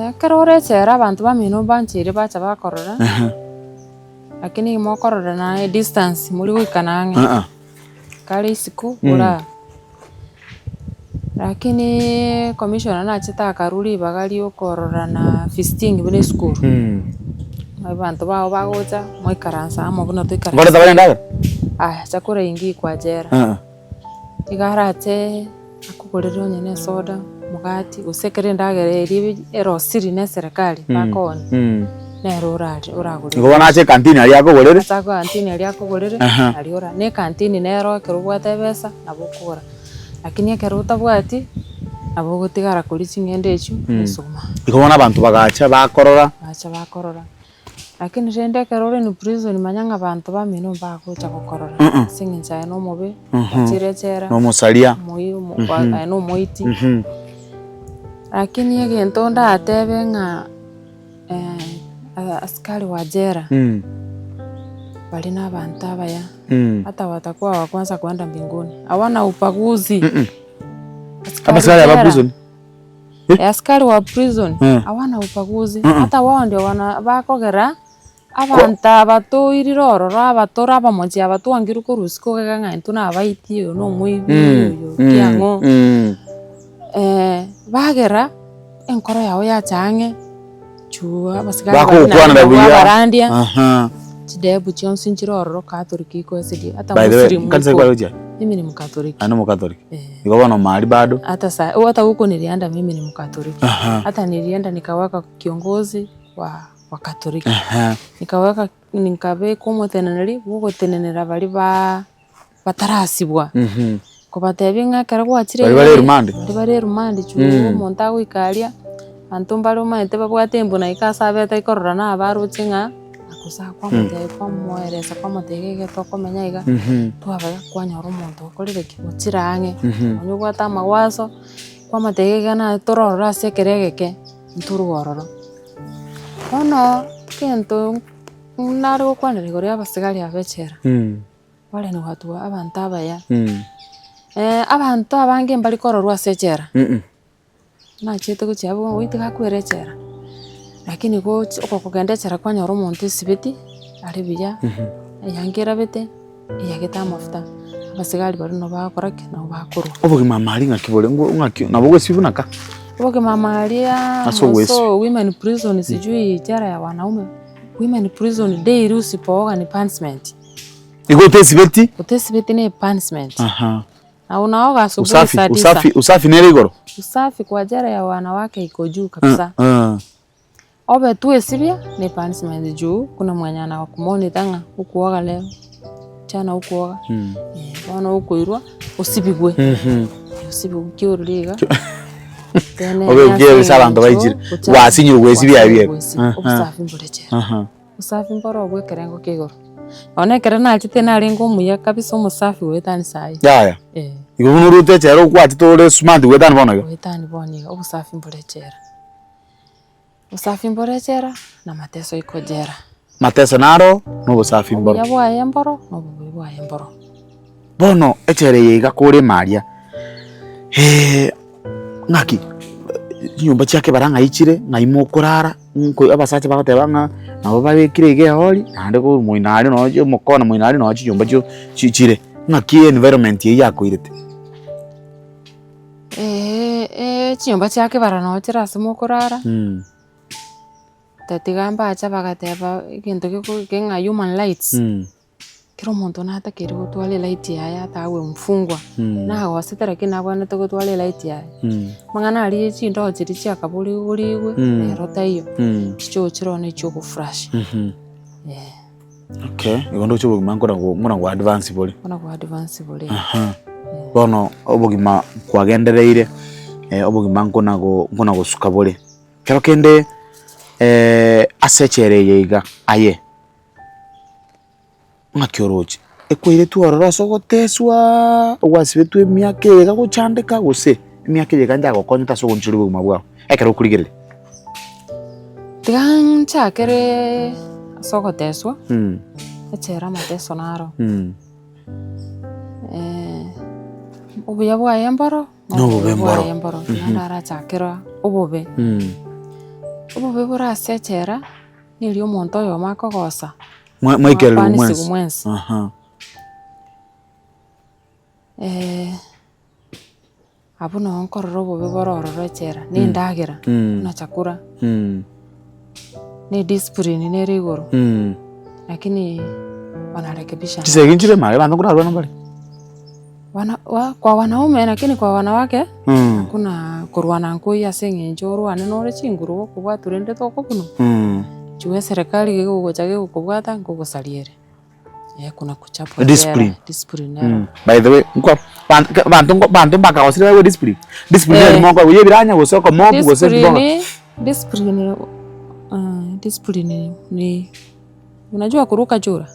Ekero ore echela abanto bamino mbancheire bacha bakorora, lakini mokorora naye distance mori goikana ang'e. Kare isiko ora. Lakini commissioner nachete akarwa ribaga riokorora na visiting buna esukuru. Abanto bao bagocha moikaranse amo buna toikaranse. Nkoreta bare endagera? Aya chakula ingi kwa jela. Iga arache akogorere onye ne esoda. omogati, gose ekero endagera eria erosiri na eserekari bakoonia, nere orarie oragorere. Igo bono ase ekantini aria akogorere. Ase ekantini aria akogorere, aria ora na ekantini nero ekero obwate ebesa nabo okogora, lakini ekero otabwati, nabo ogotigara koria ching'ende echio na esukuma. Igo bono abanto bagacha bakorora. Bagacha bakorora. Lakini rende ekero ore in prison manya ng'a abanto bamino mbagocha gokorora ase eng'encho aye nomobe, gwachire echela, Nomosaria. omoi omo aye nomoiti. Lakini egento ndatebe ng'a askari wa jela, baria na abanto abaya, hata watakuwa wa kwanza kwenda mbinguni, hawana ubaguzi. Abasikari aba prison. Eh, askari wa prison hawana ubaguzi hata wao ndio wana bakogera abanto aba toirire ororo aba tore abamochi aba twangire korwa isiko iga ng'a intwe nabaiti oyo na omoibi oyo ki ang'o bagera enkoro yao yacha ang'e chuu abasigari baria naende Bagokwanera nabwo buya. abarandia Aha. chidehebu chionsi nchire ororo Catholic ikoesiria hata By the way, Muslim kanisa iko kware gochia? mimi ni mkatoliki. Aye nomokatoliki. Eh. Igo bono mari bado. Hata sa hata huko nilienda mimi ni mkatoliki. Aha. Hata nilienda nikaweka kiongozi wa wa Katoliki. Aha. Nikaweka nikabeka omoteneneri bwogotenenera baria ba batarasibwa. Mhm. Kobatebia ng'a ekero gwachire Baria bare rumande? Baria bare rumande chuu omonto agoika aria, abanto mbare omanyete babwate embuna ika ase abete ikorora na abaroche ng'a akosa kwamotebia kwamoeresa kwamotebia iga iga tokomenya iga, twaba kwanyora omonto okorire ki? Ochire ang'e, onye obwate amawaso, kwamotebia iga na tore ororo ase ekero egeke, ntorwe ororo. Bono egento nare gokwanera igoro ya abasigari aba echela, bare nigotua abanto abaya, abanto abange mbari kororwa ase echela. Nachete gochia abwo ng'a tiga akwere echela, lakini gochi okogenda echela kwanyora omonto esibeti, are buya, eyanga erabete, eyagete amafuta, abasigari baria nabo bagokora ki? Nabo bakorwa. Obogima amari ng'aki bore? Ngwo ng'aki nabo ogosibwa buna ka? Obogima amaria Ase ogwesibwa. so women prison sijui jela ya wanaume, women prison daily usipooga ni punishment. Igo otesibeti? Otesibeti ne punishment. Aha. Na unaoga asubuhi Usafi, saa tisa. usafi, usafi nere igoro? Usafi kwa jela ya wanawake iko juu kabisa. Uh, uh. Obe tu esibia ni punishment juu kuna mwenye anakumonitor ng'a ukuoga leo chana ukuoga mm. Eh, bono okoirwa osibigwe mm -hmm. osibigwe kiorire iga Obe okiebisa abanto baichire gwasinyirwe gwesibia ebiebe obusafi mbore chela Obosafi mboro obw'ekerengo kia igoro. Nonya ekero nachete narenge omuya kabisa omosafi goetania saii. Yaya. Eh. Igo buna orwete echela okwachete ore smart goetania bono iga. Goetania bono iga, obosafi mbore echela. Obosafi mbore echela, na mateso iko jela. Mateso naro, na obosafi mboro. Obuya bwaye mboro, na obobe bwaye mboro. Bono echela eye iga kore ime aria, ng'aki chinyomba chia kebara ng'ai chire, ng'ai mokorara, nko abasacha bagoteba ng'a nabo babekire iga ehori, naende korwa moino aria noo omokona moino aria noo chinyomba chio chi chire. Ng'aki environment eywo yakoirete? Chinyomba chia kebara noo chire ase mokorara, tatiga mbacha bagateba egento geko ng'a human rights. Kera omonto natakeire gotwara eright yaye ata awe mfungwa, nagosete lakini nabwenerete gotwara eright yaye. Amang'ana aria ye chindoo chiria chiakaborigorigwe, rero taiyo, chichoo chire ororo echia ogoflush, eh. Okay, igo ndoche obogima nkona go nkona go advance bore. Bono go advance bore. Aha. Bono obogima kwagendereire, obogima nkona go nkona gosuka bore. Kero kende ase echela eye iga, aye. Ng'aki oroche? Ekweretwe ororo ase ogoteswaaa, ogwasibetwe emiaka eye iga gochandeka gose emiaka eye iga njagokonyete ase ogonchoria obogima bwao ekero okorigereria? Tiga nchakere ase ogoteswa, echela amateso naro, obuya bwaye mboro, Na obobe mboro. bwaye mboro, tiga ndarachakera obobe. Obobe bore ase echela. Nerio omonto oyomo akogosa, Mwa- mwaikererigwe mwakwanesigwe mwensi. mwensi. Aha. Abwo noo nkorora obobe bore ororo echela, na endagera, buna chakura, na ediscipline nere igoro, lakini wanarekebishana. Chisegi nchire mare abanto nkorarwana bare. Wana wa kwa wanaume lakini kwa wanawake hakuna. Okorwana nkoiyo ase eng'encho orwane nore chinguru gokobwatwa rende tokobunwa, chwe eserekari gegogocha gegokobwata nkogosaria ere. Eh kuna kuchapwa jela, Discipline. discipline ero. By the way, nkwa ban- ke- banto nko- banto mbakagosire baigwe discipline. Discipline Eh. neri mokoigwa ya ebiranya gose okomob gose Discipline, ebibonga. discipline discipline ni unajua kuruka chura?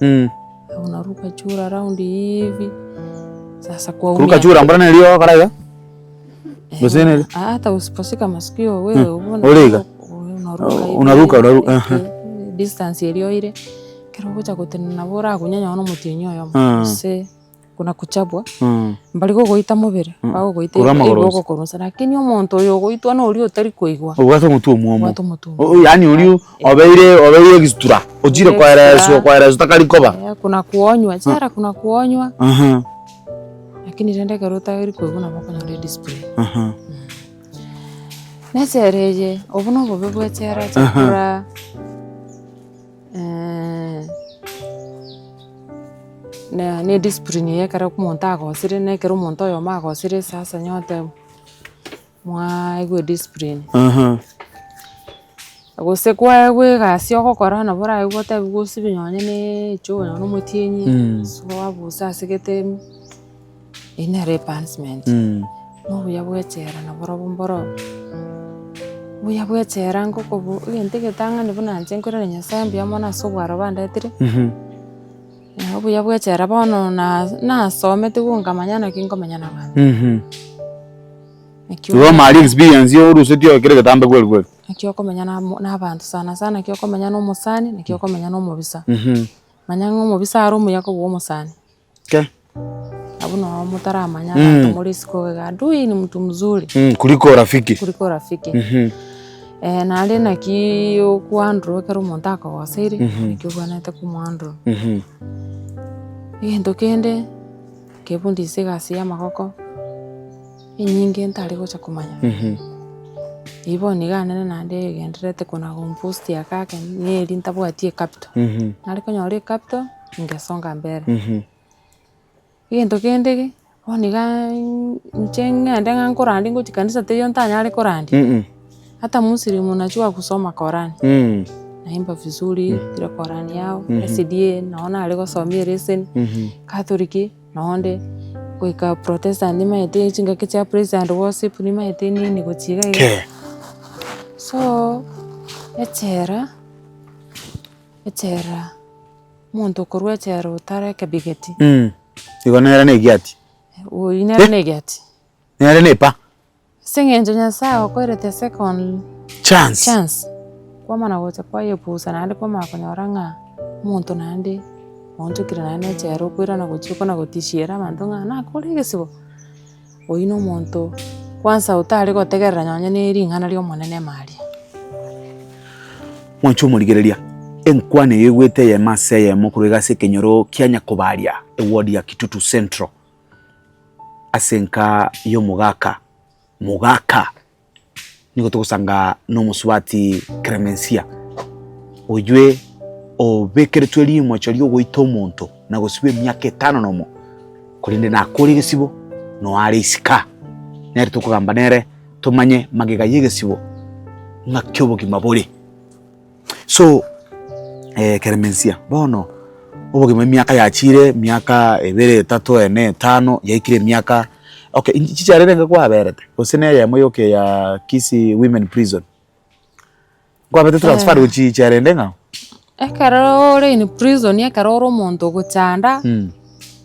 Unaruka chura round hivi sasa kwaumia. Kuruka chura mbora neri ogokora iga? Gose neri? Ah, hata usiposhika masikio wewe ubuna Ore iga? unaruka hivi, Unaruka, unaruka, eh, aha. distance eria oire ekero ogocha gotenena nabo oragunye nonye na omotienyi oyomo gose kuna kuchabwa mbari gogoita mobere bagogoita Korwa amagoro igo onsi. ogokorusa lakini omonto oyo ogoitwa na oria otari koigwa. Obwate omotwe omwomo. Obwate omotwe O- omwomo. Yaani oria obeire obeire egisutura, ochire Obeire koereswa egisutura. koereswa takari koba. Eh, kuna kuonywa, jela kuna kuonywa. Aha. Lakini rende ekero otari koigwa nabo okonyora ediscipline. Aha. Na echela eye, obwo na obobe bwa echela chakora na na ediscipline eye ekero omonto agosire na ekero omonto oyomo agosire sasa nyote mwaigwa ediscipline. Gose kwaegwa egasi ogokora nabo oraigwe otebiwe osibe nonye na echoo nonye na omotienyi, ase oabuse ase gete eywo nere epunishment. Na obuya bwa echela naborobwo mboro, obuya bwa echela ngokobu egento egetang'ani buna inche nkoirania Nyasaye mbuya mono ase obwaro bandetire, obuya bwa echela bono na nasometiwu nkamanya naki nkomenya na abanto. Naki Igo omari experience orusetie oyo kere egetambe kweri kweri. Naki okomenya namo na abanto sana sana naki okomenya na omosani, naki okomenya na omobisa. Manya ng'a omobisa are omuya kobua omosani. Ke. Abwo noo motaramanya abanto more isiko iga adui ni mtu mzuri. Kuliko rafiki. Kuliko rafiki. Naende naki okohandle ekero omonto akogoseire, naki obwenerete komohandle. Egento kende, nkebundisia egasi ya amagoko, enyinge ntare gocha komanya. Eyio bono iga nere naende egendererete kona gompost ake ake neri ntabwati ecapital. Nare konyora ecapital. Ngesonga mbere. Egento kende ki, bono iga inche ng'ende ng'a nkorandia ngochia kanisa teiyo ntanyare korandia, hata muslim unajua kusoma korani, naimba vizuri kera korani yao, SDA nabo nare gosomia eleseni, catholic nonde, goika protestant nimanyete chingaki chia praise and worship nimanyete nini gochia iga iga. So, echela, echela. Omonto okorwa echela otare ekebigeti. Igo nere na egiati. Oyio nere na egiati. Nere na epa. Ase eng'encho Nyasaye okoerete second Chance. chance, kwamana gocha kwayepusa naende kwamanya konyora ng'a omonto naende oonchokire naende na echela okoirana gochia okona gotishiera abanto ng'a nakore egesibo. Oyio na omonto kwanza otare gotegerera nonye na ring'ana ria Omonene ime aria. Mwanche omorigereria, enkwana eye egwete eyemo ase eyemo korwa iga ase ekenyoro kia Nyakobaria, eward ya Kitutu Central, ase enka y'omogaka Mogaka. Nigo togosanga nomosubati Clemencia, oywe obekeretwe rimocho ri'ogoita omonto na gosibwa emiaka etano nomo, korende nakore egesibo noare are isiko. Nere tokogamba nere tomanye magega y'egesibo ng'aki obogima bore. So Clemencia, bono obogima emiaka yachire emiaka ebere, etato, ene, etano, yaikire emiaka okay inchi chichara erenge kwaberete gose na eyemo yoka ya Kisii women prison? Nkwabete transferred gochia chichara ende ng'ao? Ekero ore in prison ekero ore omonto ogochanda.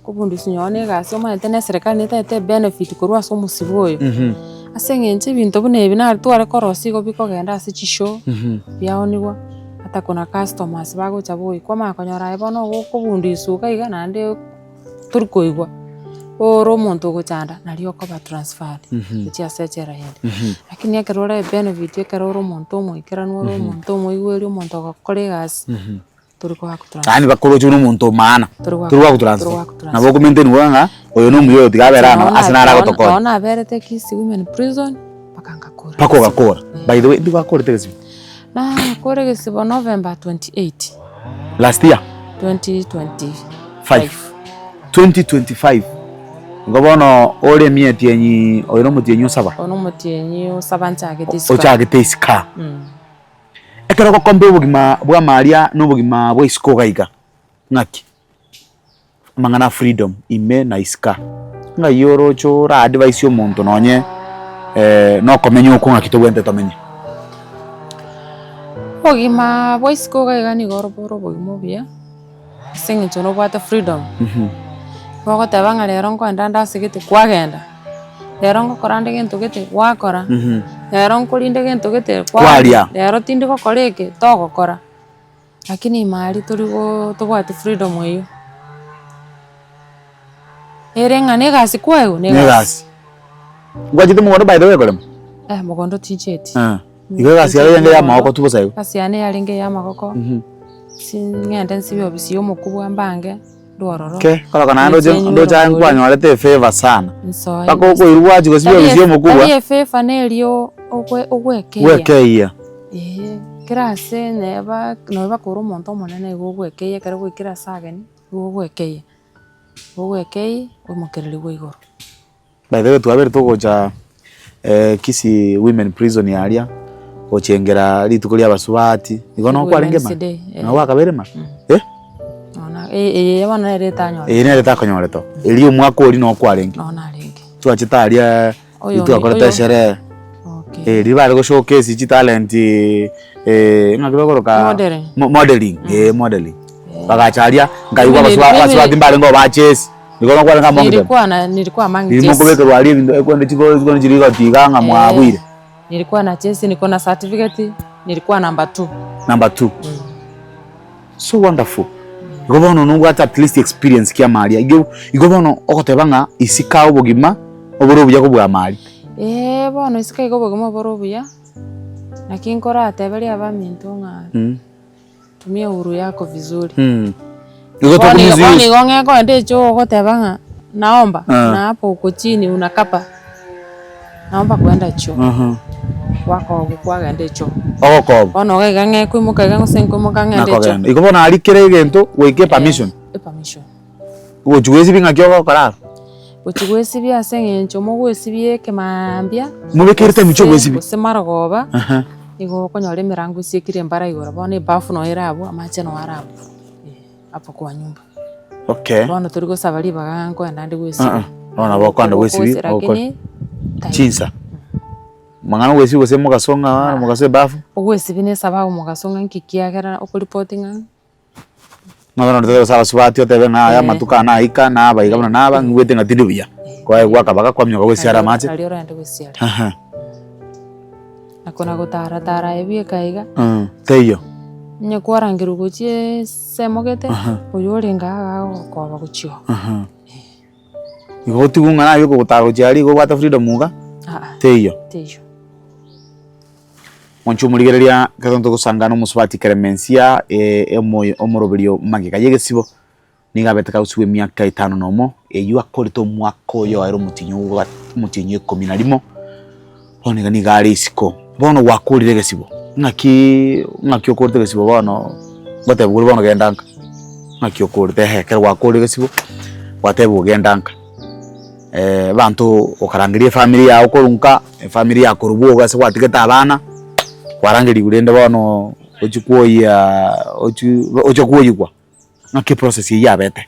Kobunduswa nonye na egasi omanyete na eserekari netagete ebenefit korwa ase omosibe oyo. Ase eng'encho ebinto buna ebi naro tware korosia igo bikogenda ase chishow, biaoniwa, ata kuna customers bagocha boyia, kwamanya konyora aye bono okobundiswa iga iga naende tori koigwa, ore omonto ogochanda nario okoba transferred gochia ase echela ende. Lakini ekero ore ebenefit ekero ore omonto omoikeranu ore omonto omoigweri omonto ogokora egasi. Tori goagotransfer. Yaani bakoroche buna omonto o maana, Tori goa- tori goagotransfer. tori goagotransfer. Nabo okomaintainigwa ng'a oyo nomuya oyo tiga abere ano ase naro agotokonya. Nonye naberete Kisii Women Prison mpaka ngakora. Mpaka ogakora. By the way, ndi gwakorete egesibo? Nakora egesibo November 28. Last year? 2025. 2025. Igo bono ore emietienyi oyo nomotienyi osaba? Oyo nomotienyi osaba nchagete isiko. Ochagete isiko aa. Ekero ogokombea obogima bwa amaria na obogima bwa isiko iga iga, ng'aki? Amang'ana a freedom ime na isiko aa. Ng'ai oroche ora advise omonto nonye nokomenya okwo ng'aki tobwenerete tomenye? Obogima bwa isiko iga iga nigo bore obogima obuya. Ase eng'encho nobwate freedom, gogoteba ng'a rero nkoenda nde ase gete kwagenda, rero ngokora nde gento gete gwakora, rero nkorinde gento gete Kwaria. rero tindi gokora eke togokora. Lakini ime aria tori go tobwati freedom eywo. Ere ng'a na egasi kwaegwa na Na egasi. Ngwachete mogondo by the way korema? Eh mogondo tincheti. Igo egasi yago yarenge ya amagoko tu bosa igo? Egasi yane yarenge ya amagoko, ng'ende nsibe obisi ya omokubwa mbange, ndwe ororo. Ke, korokana naende oche Nchenywe ndoche aye ororo. nkwanyorete efavour sana. Nsoe Mpaka okoirwa gwachia gosibia Tari obisi ya omokubwa. Tari efavour nerio okwe ogwekeyia. Gwekeyia. Eeh, kera ase neba nonye bakore omonto omonene igo ogwekeyia ekero gwaikire ase ageni, igo ogwekeyia, ogwekeyia oimokererigwe igoro. By the way twabere togocha Kisii women prison aria gochengera rituko ria abasubati igo noo kwarenge Women's ma? Day, eh. Noo gwakabeire ma? Eh? Nonya eye bono nere etanyorete. Eye nere etakonyorete oo, eria omwaka oria noo kwarenge. Noo narenge. Twachete aria Oyo twakorete oyo- esherehe. Okay. Eh, riria bare goshowcase chitalent ng'aki bakoroka Modelling. modelling, eh modelling. Bagacha aria, nkaigwa Mimi abasubati mimi- abasubati mbarenge obachesi. Nigo nokwarenge among them. Nilikuwa na nilikuwa among Riria chesi. mokobekerwa aria ebinto ekwende chiko chikondi chiria igotiga ng'a mwabuire. Nilikuwa na chesi, niko na certificate, nilikuwa number two. Number two. So wonderful. Igo bono nobwate at least experience ki amaria. Igo igo bono ogoteba ng'a isiko aa obogima obore obuya kobua amaria. Eeh bono isiko iga obogima obore obuya, naki nkorateberie abaminto ng'a Tumia uhuru yako vizuri. Igo Bono toku igo bono misuse. igo ng'e kogenda echoo ogoteba ng'a naomba, Ah. na hapo uko chini unakapa, naomba kwenda choo, gwakobwa kwagenda echoo. Ogokoba. Bono iga iga ng'e koimoka iga gose nkoimoka ng'ende echoo. Nakogenda. Igo bono aria kera egento goika epermission. Epermission. Ogochia gwesibia ng'aki ogokora aro? Gochia gwesibia ase eng'encho mogwesibia ekemaambia, Mobekere time chia ogwesibia. gose marogoba, nigo okonyora emerango esiekire embara igoro, bono ebafu noyo ere abwo, amache noyo are abwo, eh, hapo kwa nyumba. Okay. Bono tori gosaba ribaga ng'a nkoenda ande gwesibia. Ah, ah. Bono nabo okoenda gwesibia, ogokora. Lakini time. Chinsa. Mang'ana ogwesibia gose mogaso ng'a mogaso ebafu. Ogwesibia na esababu mogaso ng'a nki kiagera okoripoti ng'a. Ng'a bono totebe gose abasubati otebe ng'a aya amatuko aya naika, naba iga buna naba, ng'igwete ng'a tindi buya. Kwaye gwakaba gakwamioka gwesiara amache. Nario oragende gwesiara. Ehe. Na kona gotara tara aye bweka iga. Teiyo. Onye kwarangerwa gochia ensemo gete, oyo orenge iga agokoba gochia oo. Igo otigwe ng'a naye okogotara gochia aria igo obwate freedom iga, Aa, teiyo. teiyo. Mwanche omorigereria ekero togosangana omosubati Clemencia omoyo omoroberio magega y'egesibo, nigo abete kagosibwa emiaka etano na omo, eywo akorete omwaka oyo ere omotienyi ogo omotienyi o ikomi na rimo, bono iga nigo are isiko. Bono gwakorire egesibo, ng'akiiii ng'aki okorete egesibo bono ngotebiwa ore bono genda nka, ng'aki okorete ehe ekero gwakorire egesibo, gwatebiwa genda nka. Abanto okarangeria efamiri yago korwa nka, efamiri ya korwa bwogo ase gwatigete abana, kwarangerigwe rende bono ochie kwoyia ochie oche kwoyigwa, ng'aki eprocess eywo yabete?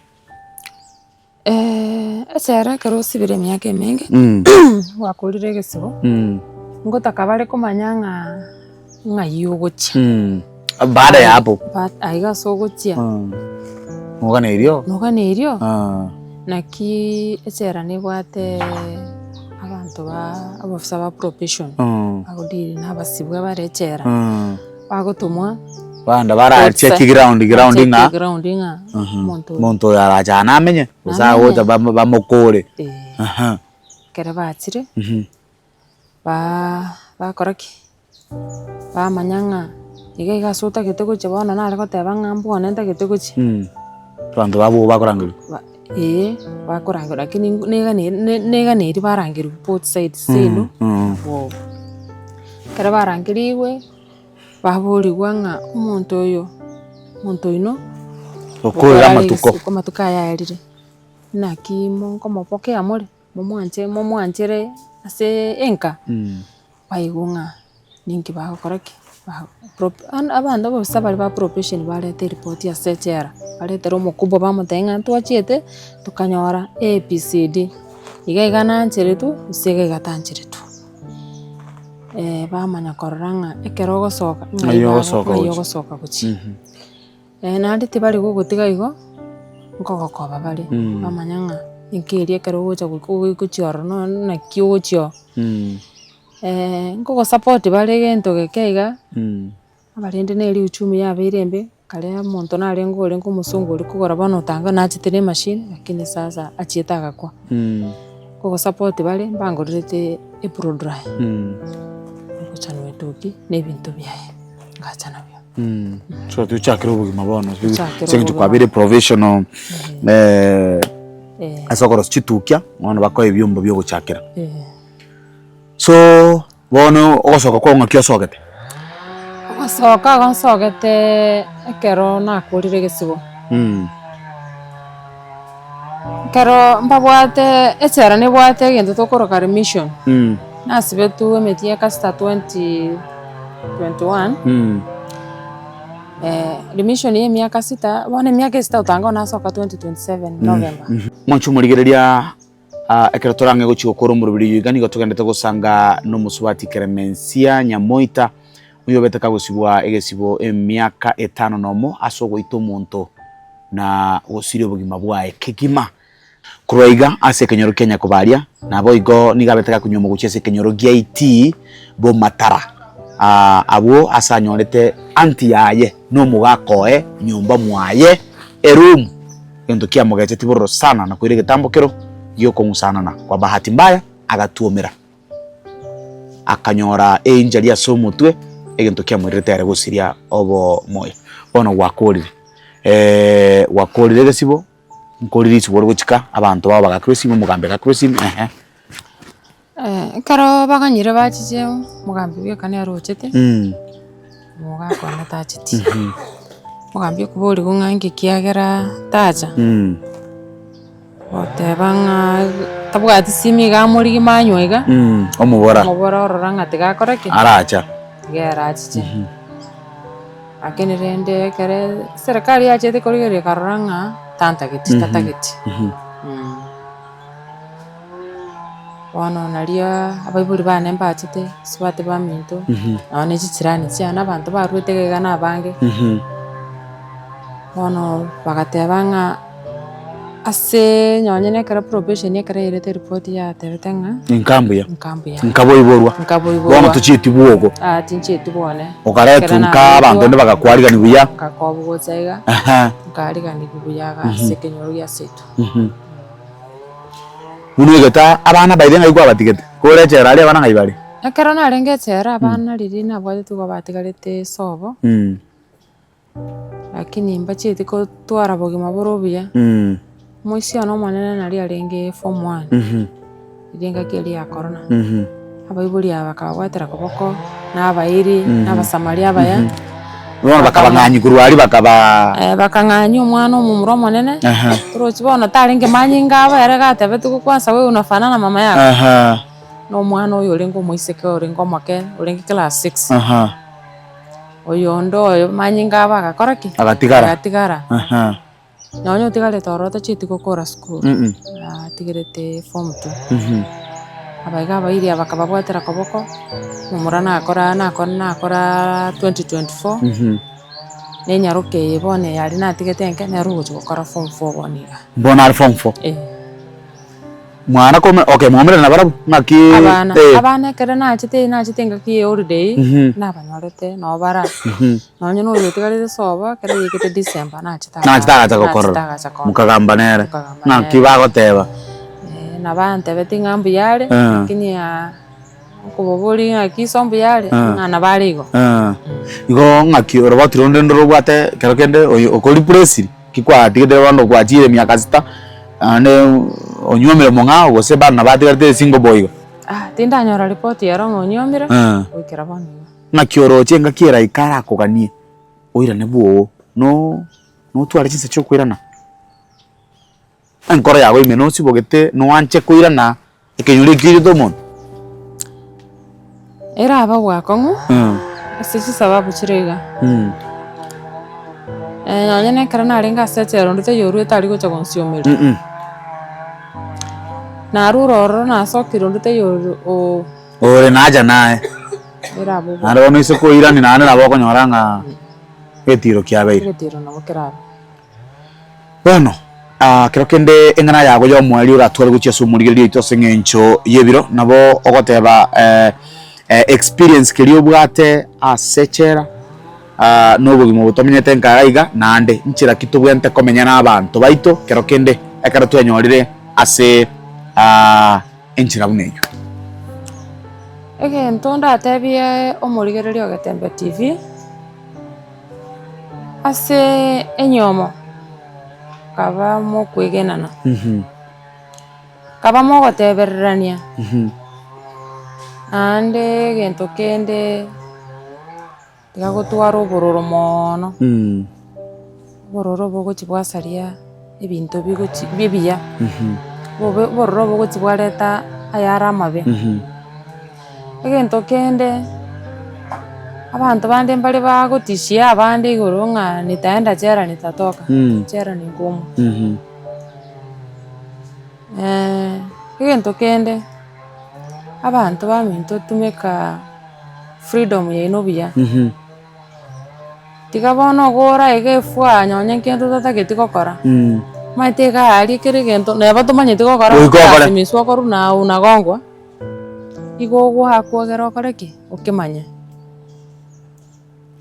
Echela ekero osibire emiaka emenge, gwakorire egesibo, ngotaka bare komanya ng'a ng'ai ogochia. Baada ya hapo. Aiga ase ogochia. Noganeirio. Noganeirio. Naki echela nebwate abanto ba abafisa ba probation bagodeal na abasibwa bare echela bagotomwa Bande baracheck ground ground ng'a bacheck ground ng'a omonto oyo omonto oyo arache aa namenye gose agocha bamokore. Ekero bachire bakora ki? Bamanya ng'a iga iga ase otagete gochia bono nare goteba ng'a mbwane ntagete gochia. Abanto babwo bakorangerwa. Eeh, bakorangerwa lakini neganeiri barangerwe both sides seino na bwogo. Ekero barangerigwe, baborigwa ng'a omonto oyo, omonto oino Okorire amatuko. Amatuko aya aerire. Naki nkomopokea more, momwanche momwanchere ase enka, baigwe ng'a ninki bagokora ki, abanto ababisa baria ba probation bareta eripoti ase echela, baretere omokubwa bamotebia ng'a ntwachiete tokanyora ABCD, iga iga nancheretwe gose iga iga tancheretwe. Bamanya korora ng'a ekero ogosoka Ng'ai ogosoka ng'ai gochia. ogosoka gochia. Naende tibari gogotiga igo, nkogokoba bare, bamanya ng'a enka eria ekero ogocha gochia ororo nonya naki ogochia oo. Nkogosapoti bare egento geke iga, abarende nere uchumi yabeire embe, kare omonto narenge orenge omosongo oria kogora bono otanga nachete na emachine, lakini sasa achiete agakwa. Nkogosapoti bare mbangorerete eblow dryer, ngocha noetuki na ebinto biaye, ngacha nabio. So tochakere obogima bono Tochakere ase eng'encho obogima. kwabeire professional Eh. ase okorosia chitukia bono bakoe ebiombo bia ogochakera. Eh. So bono ogosoka kwao ng'aki osogete? Ogosoka igo nsogete ekero nakorire egesibo. Ekero mbabwate echela nebwate egento tokoroka remission, nasibetwe emeti ya kasita 2021, remission ya emiaka sita, bono emiaka esita otanga bono nasoka 2027 November. Mwanche omorigereria ekero torang'e gochia gokora omoroberi oyo iga nigo togendete gosanga nomosubati Keremensia Nyamoita, oyobete kagosibwa egesibo emiaka etano nomo ase ogoita omonto. na gosiria obogima bwaye kegima. Korwa iga ase ekenyoro kia Nyakobaria, naboigo nigo abete gakonyuoma gochia ase ekenyoro gia Itii Bomatara, abwo ase anyorete aunty yaye na omogaka oye nyomba mwaye eroom, egento kiamogecheti bororo sana na koira egetambokero giokong'usanana kwa bahati mbaya agatuomera. Akanyora einjury ase omotwe, egento kiamoirerete ere gosiria obomoyo. Bono gwakorire, gwakorire egesibo, nkorire risibo ore gochika, abanto bao bagakerwa esimi, omogambi agakerwa esimi ehe. Ekero baganyire bachiche omogambi bweka nere ochete, omogaka one tacheti. Omogambi okoborigwa ng'a inki kiagera tacha. Goteba ng'a tabwati simi iga amorigie manywa iga, Omobora. omobora orora ng'a tiga akore ki? Aracha. Tiga ere achiche. Lakini rende ekere serikali yachete korigereria ekarora ng'a tantageti tatageti Bono nario abaibori bane mbachete, abasubati baminto, nonye na chichirani chiane abanto barwete iga iga na abange. Bono bagateba ng'a ase nonye na ekero probation ekero yairete eripoti yatebete ng'a Nka mbuya. nka mbuya. Nka boiborwa. Nka boiborwa. Bono tochieti bwogo. Ah, tinchieti bwone. Okaretwa Ekero nka abanto bande bagakwarigani buya. Nkakobu gocha iga, Aha. nkariganigwa buya iga ase ekenyoro gia seito. Buna egeta abana by the way ng'ai kwabatigete? Kore echela aria abana ng'ai bare? Ekero narenge echela abana riria nabwatete igo batigarete sobo. Lakini mbachieti kotwara bogima bore obuya, omoisia one omonene naria arenge form one, riria engaki eria ya corona, abaibori aba bakababwatera koboko, na abairi, na abasamaria abaya, Bono bakabang'anyia korwa aria bakabaa. Bakang'anyia omwana omomura omonene, torochi bono tarenge manyinga abo ere gatebete kwanza wewe unafanana na mama yako, na omwana oyo orenge omoiseke orenge omoke, orenge class six. Oyonde oyo manyinga abo agakora ki? Agatigara. Agatigara. Aha. Nonya otigarete ororo tachieti gokora sukuru, Mm. atigerete form two. Mhm. Abaiga abairi aba bakababwatera koboko, omomura nakora nakora nakora 2024, Mhm. na enyaroka eye bono eye aria natigete enke, nere ogochia gokora form four bono iga. Bono are form four. Eh. Mwana kome okay mwamerana nabarabwo ng'aki Abana, eh. abana ekero nachete nachete engaki ya holiday, Mhm. nabanyorete nabo bara, Mhm. nonye na oyo otigarete sobo ekero yaikete December nachete Nachete agacha nachete gokorora, agacha kondora. mokagamba nere, Tokagamba ng'aki nere. bagoteba? Nabantebeti ng'a mbuya are, Eh. lakini Nkoboboria ng'aki iso mbuya are, Ah. ng'a nabo are igo. Ah. Igo ng'aki oroboti ronde ndorobwate kero kende oyo okoriplaciri ki kwatigete bono gwachire emiaka sita naende onyuomire omong'ao gose bado nabo atigarete single boy igo. Ah, tindanyora ripoti ero ng'a onyuomire, Ah. goikera bono iga. Ng'aki oroche engaki eraika arakoganie oirane bwogo no notware chinsa chia okoirana. Enkoro yago ime nosibogete noanche koirana ekenyoro ekio oirete omonto? Erabe obwakong'u ase chisababu chire iga, nonye na ekero narenge ase echela onde taiyo oruete aria gocha gonsiomeria. Narure ororo nasokire onde taiyo oro oo. Ore nacha naye. Erabe obwakong'u. Naende bono ase koirani naende nabo okonyora ng'a egetiro kiabeire. Egetiro nabo kerabe. Bono, kero kende eng'ana yago y'omoerio oratware gochia ase omorigereria oito ase eng'encho y'ebiro, nabo ogoteba experience keria obwate ase echela, na obogima obo tomenyete nka iga iga, naende nchera ki tobwenerete komenya na abanto baito kero kende ekero twenyorire ase enchera buna eyio. Egento ndatebie omorigereria o Getembe TV. Ase enyomo kaba mokwegenana, kaba mogotebererania, naende egento kende tiga gotwara obororo moono, obororo bogochia bwasaria ebinto bigochi bibuya, bobe obororo bogochia bwareta ayare amabe. Egento kende, abanto bande mbare bagotishia abande igoro ng'a nitaenda jela nitatoka, jela ni ngumu. Egento kende, abanto baminto tumeka freedom yaino buya. Tiga bono ogora iga efua nonye nkende otatageti gokora, omanyete iga aria kera egento neba tomanyeti gokora Goika okore. lazimishwa okorwa na unagongwa, igo ogoakwa egere okore ki? Okemanye.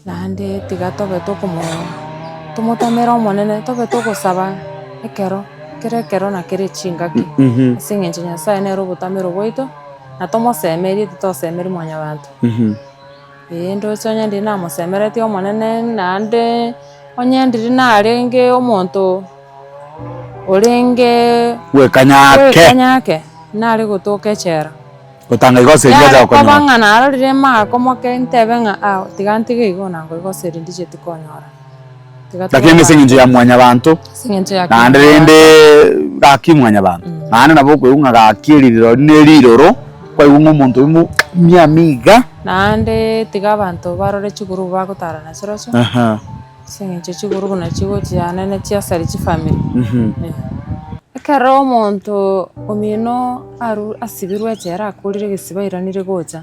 Naende tiga tobe tokomo tomotamere omonene, tobe togosaba ekero, kera ekero na kera echingaki, ase eng'encho Nyasaye nere obotamero bwaito, na tomosemerie titosemeria mwanyabanto. Ee, ndoche onye ndiri namosemeretie Omonene, naende onye ndiri narenge omonto orenge Bwekanyake. bwekanyake, nare gotoka echela. Gotanga igo ase erio Yare acha koba gokonyora. ng'a narorire makomoke ntebe ng'a ah tiga ntige igo nango igo ase eri ndicheti konyora. Tiga tobe Lakini ase eng'encho ya mwanyabanto, Ase eng'encho ya naende rende gaki mwanyabanto, naende nabo okoigwa ng'a gaki eriroro ne riroro, kwaigwa ng'a omonto oyio mo miami iga. Naende tiga abanto barore chigurubu bagotara nachirochio, Aha. ase eng'encho chigurubu nachi chigochia nene chiasaria chifamiri. Ekero omonto omino aru asibirwe echela akorire egesibo airanire gocha,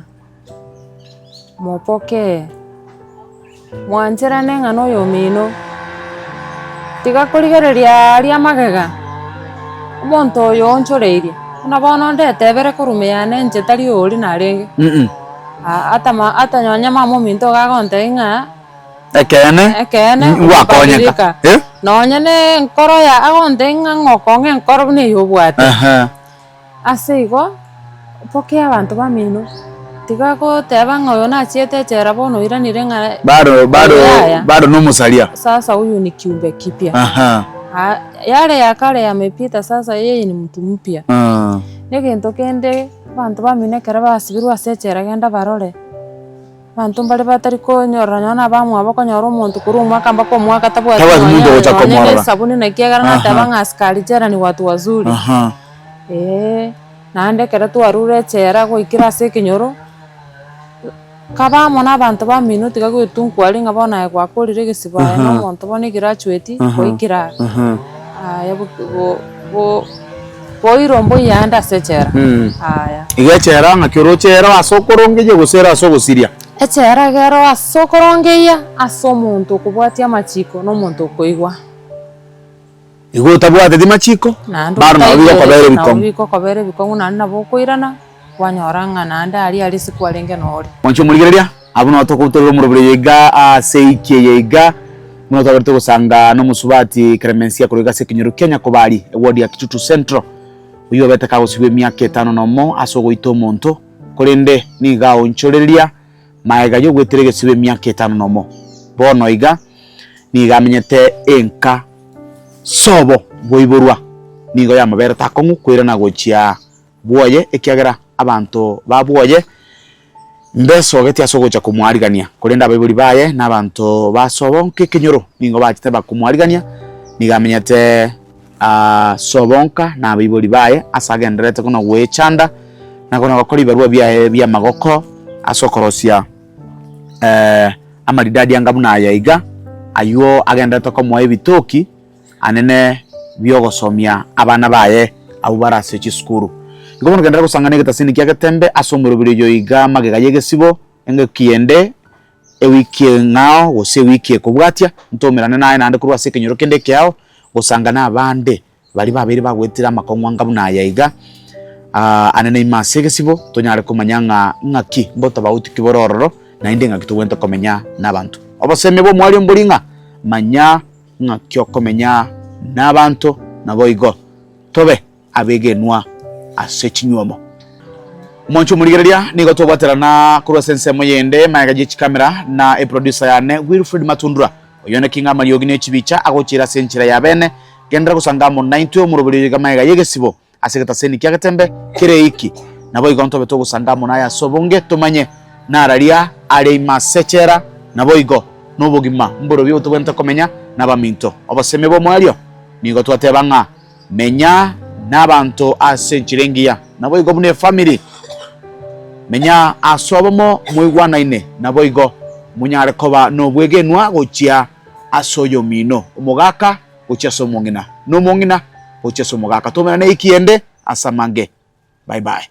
mopokee, mwancherane ng'a noyomino, tiga korigereria aria magega, omonto oyo oonchoreirie, buna bono ndetebere korwa ime yane inche tari oria narenge, ata ma ata nonye mama ominto iga agontebia ng'a Ekeene, ekeene ngwakonyeka. okobadilika. Eh? Nonye na enkoro ya agontebia ng'a ng'okong'a enkoro buna eywo obwate. Ehe. Ase igo, pokea abanto bamino, tiga goteba ng'a oyo nachiete echela bono oiranire ng'a Bado bado yaya. bado nomosaria. Sasa huyu ni kiumbe kipya. Aha. Ah, yale ya kale yamepita sasa yeye ni mtu mpya. Ah. Negento kende abanto bamino ekero basibirwe ase echela genda barore. Abanto mbare batari konyorora nonya na abamwabo okonyora omonto korwa omwaka mpaka omwaka tabwati Tabwati nonya monto ogocha nonya na komorora. esabuni naki ekero nateba Aha. ng'a askari jela ni watu wazuri. Aha. Eeh, naende ekero twarure echela goikera ase ekenyoro, kaba amo na abanto bamino tiga goetunkwa aria ng'a bono aye gwakorire egesibo aye na Aha. omonto bono egraduate Aha. goikera aa, Aha. aye bo bo bo boiro mboiyo ande ase echela, aya. Igo echela ng'aki oroche ero ase okorongeyia gose ero ase ogosiria? Echela iga ero ase okorongeyia ase omonto okobwatia amachiko na omonto okoigwa. Igo otabwateti machiko, Naende bado nabo bigokobera otaigwereti nabo ebikong'u. bigokobera ebikong'u naende nabo okoirana kwanyora ng'a naende aria aria ase kwarenge nore. Mwanche omorigereria, abwo nabo tokobutorera omoroberi oyo iga ase eiki eye iga, buna twaberete gosanga nomosubati Clemencia korwa iga ase ekenyoro kia Nyakobari, eward ya Kitutu Central. Oyio obete kagosibwa emiaka etano nomo ase ogoita omonto, korende nigo aonchoreria magega y'ogoetera egesibo emiaka etano nomo. Bono iga nigo amenyete enka sobo bw'oiborwa, nigo yamoberete akong'u koirana gochia bwoye, ekiagera abanto ba bwoye mbesogeti ase ogocha komoarigania, korende abaibori baye na abanto ba sobo nkekenyoro nigo bachete bakomoarigania, nigo amenyete. Ase obonka na abaibori baye ase agendererete kona gwechanda na kona gokora ebibarua biaye bi'amagoko ase okorosia amaridadi anga buna aya iga, aywo agendererete komoa ebitoki anene bi'ogosomia abana baye abwo bare ase chisukuru. Igo bono genderera gosang'ana egetasini kia Getembe ase omoroberi oyo iga magega y'egesibo, engaki ende Ewiki eng'ao gose ewiki ekobwatia, ntoumerane naye naende korwa ase ekenyoro kende ekeao, gosangana abande baria babeire bagoetera amakong'u anga buna aya iga, ane naime ase egesibo, tonyare komanya ng'a ng'aki mbotobauti ki bore ororo, naende ng'aki togwenerete komenya nabanto. Obosemia bw'omwaria mbori ng'a manya ng'aki okomenya nabanto, naboigo tobe. abegenwa ase chinywomo. Omonche omorigereria nigo twabwaterana korwa ase ensemo yende magega ye chikamera na eproducer yane Wilfred Matundura oyio naki ng'a amariogi ne chibicha agochiera ase enchera ya bene. Genderera gosanga amo naintwe omoroberi oyo iga magega y'egesibo ase egetaseni kia Getembe kere eiki. Naboigo ntobe togosanga amo naye ase obonge tomanye nararia are ime ase echela naboigo nobogima mborobio obotobwenerete komenya nabaminto. Obosemia bw'omoerio nigo twateba ng'a Menya nabanto ase enchera engiya, naboigo buna efamiri. Menya ase obomo moigwanaine, naboigo monyare koba nobwegenwa gochia ase oyomino, omogaka gochia ase omong'ina, na omong'ina gochia ase omogaka. Tomerane eiki ende ase amange. Bye bye.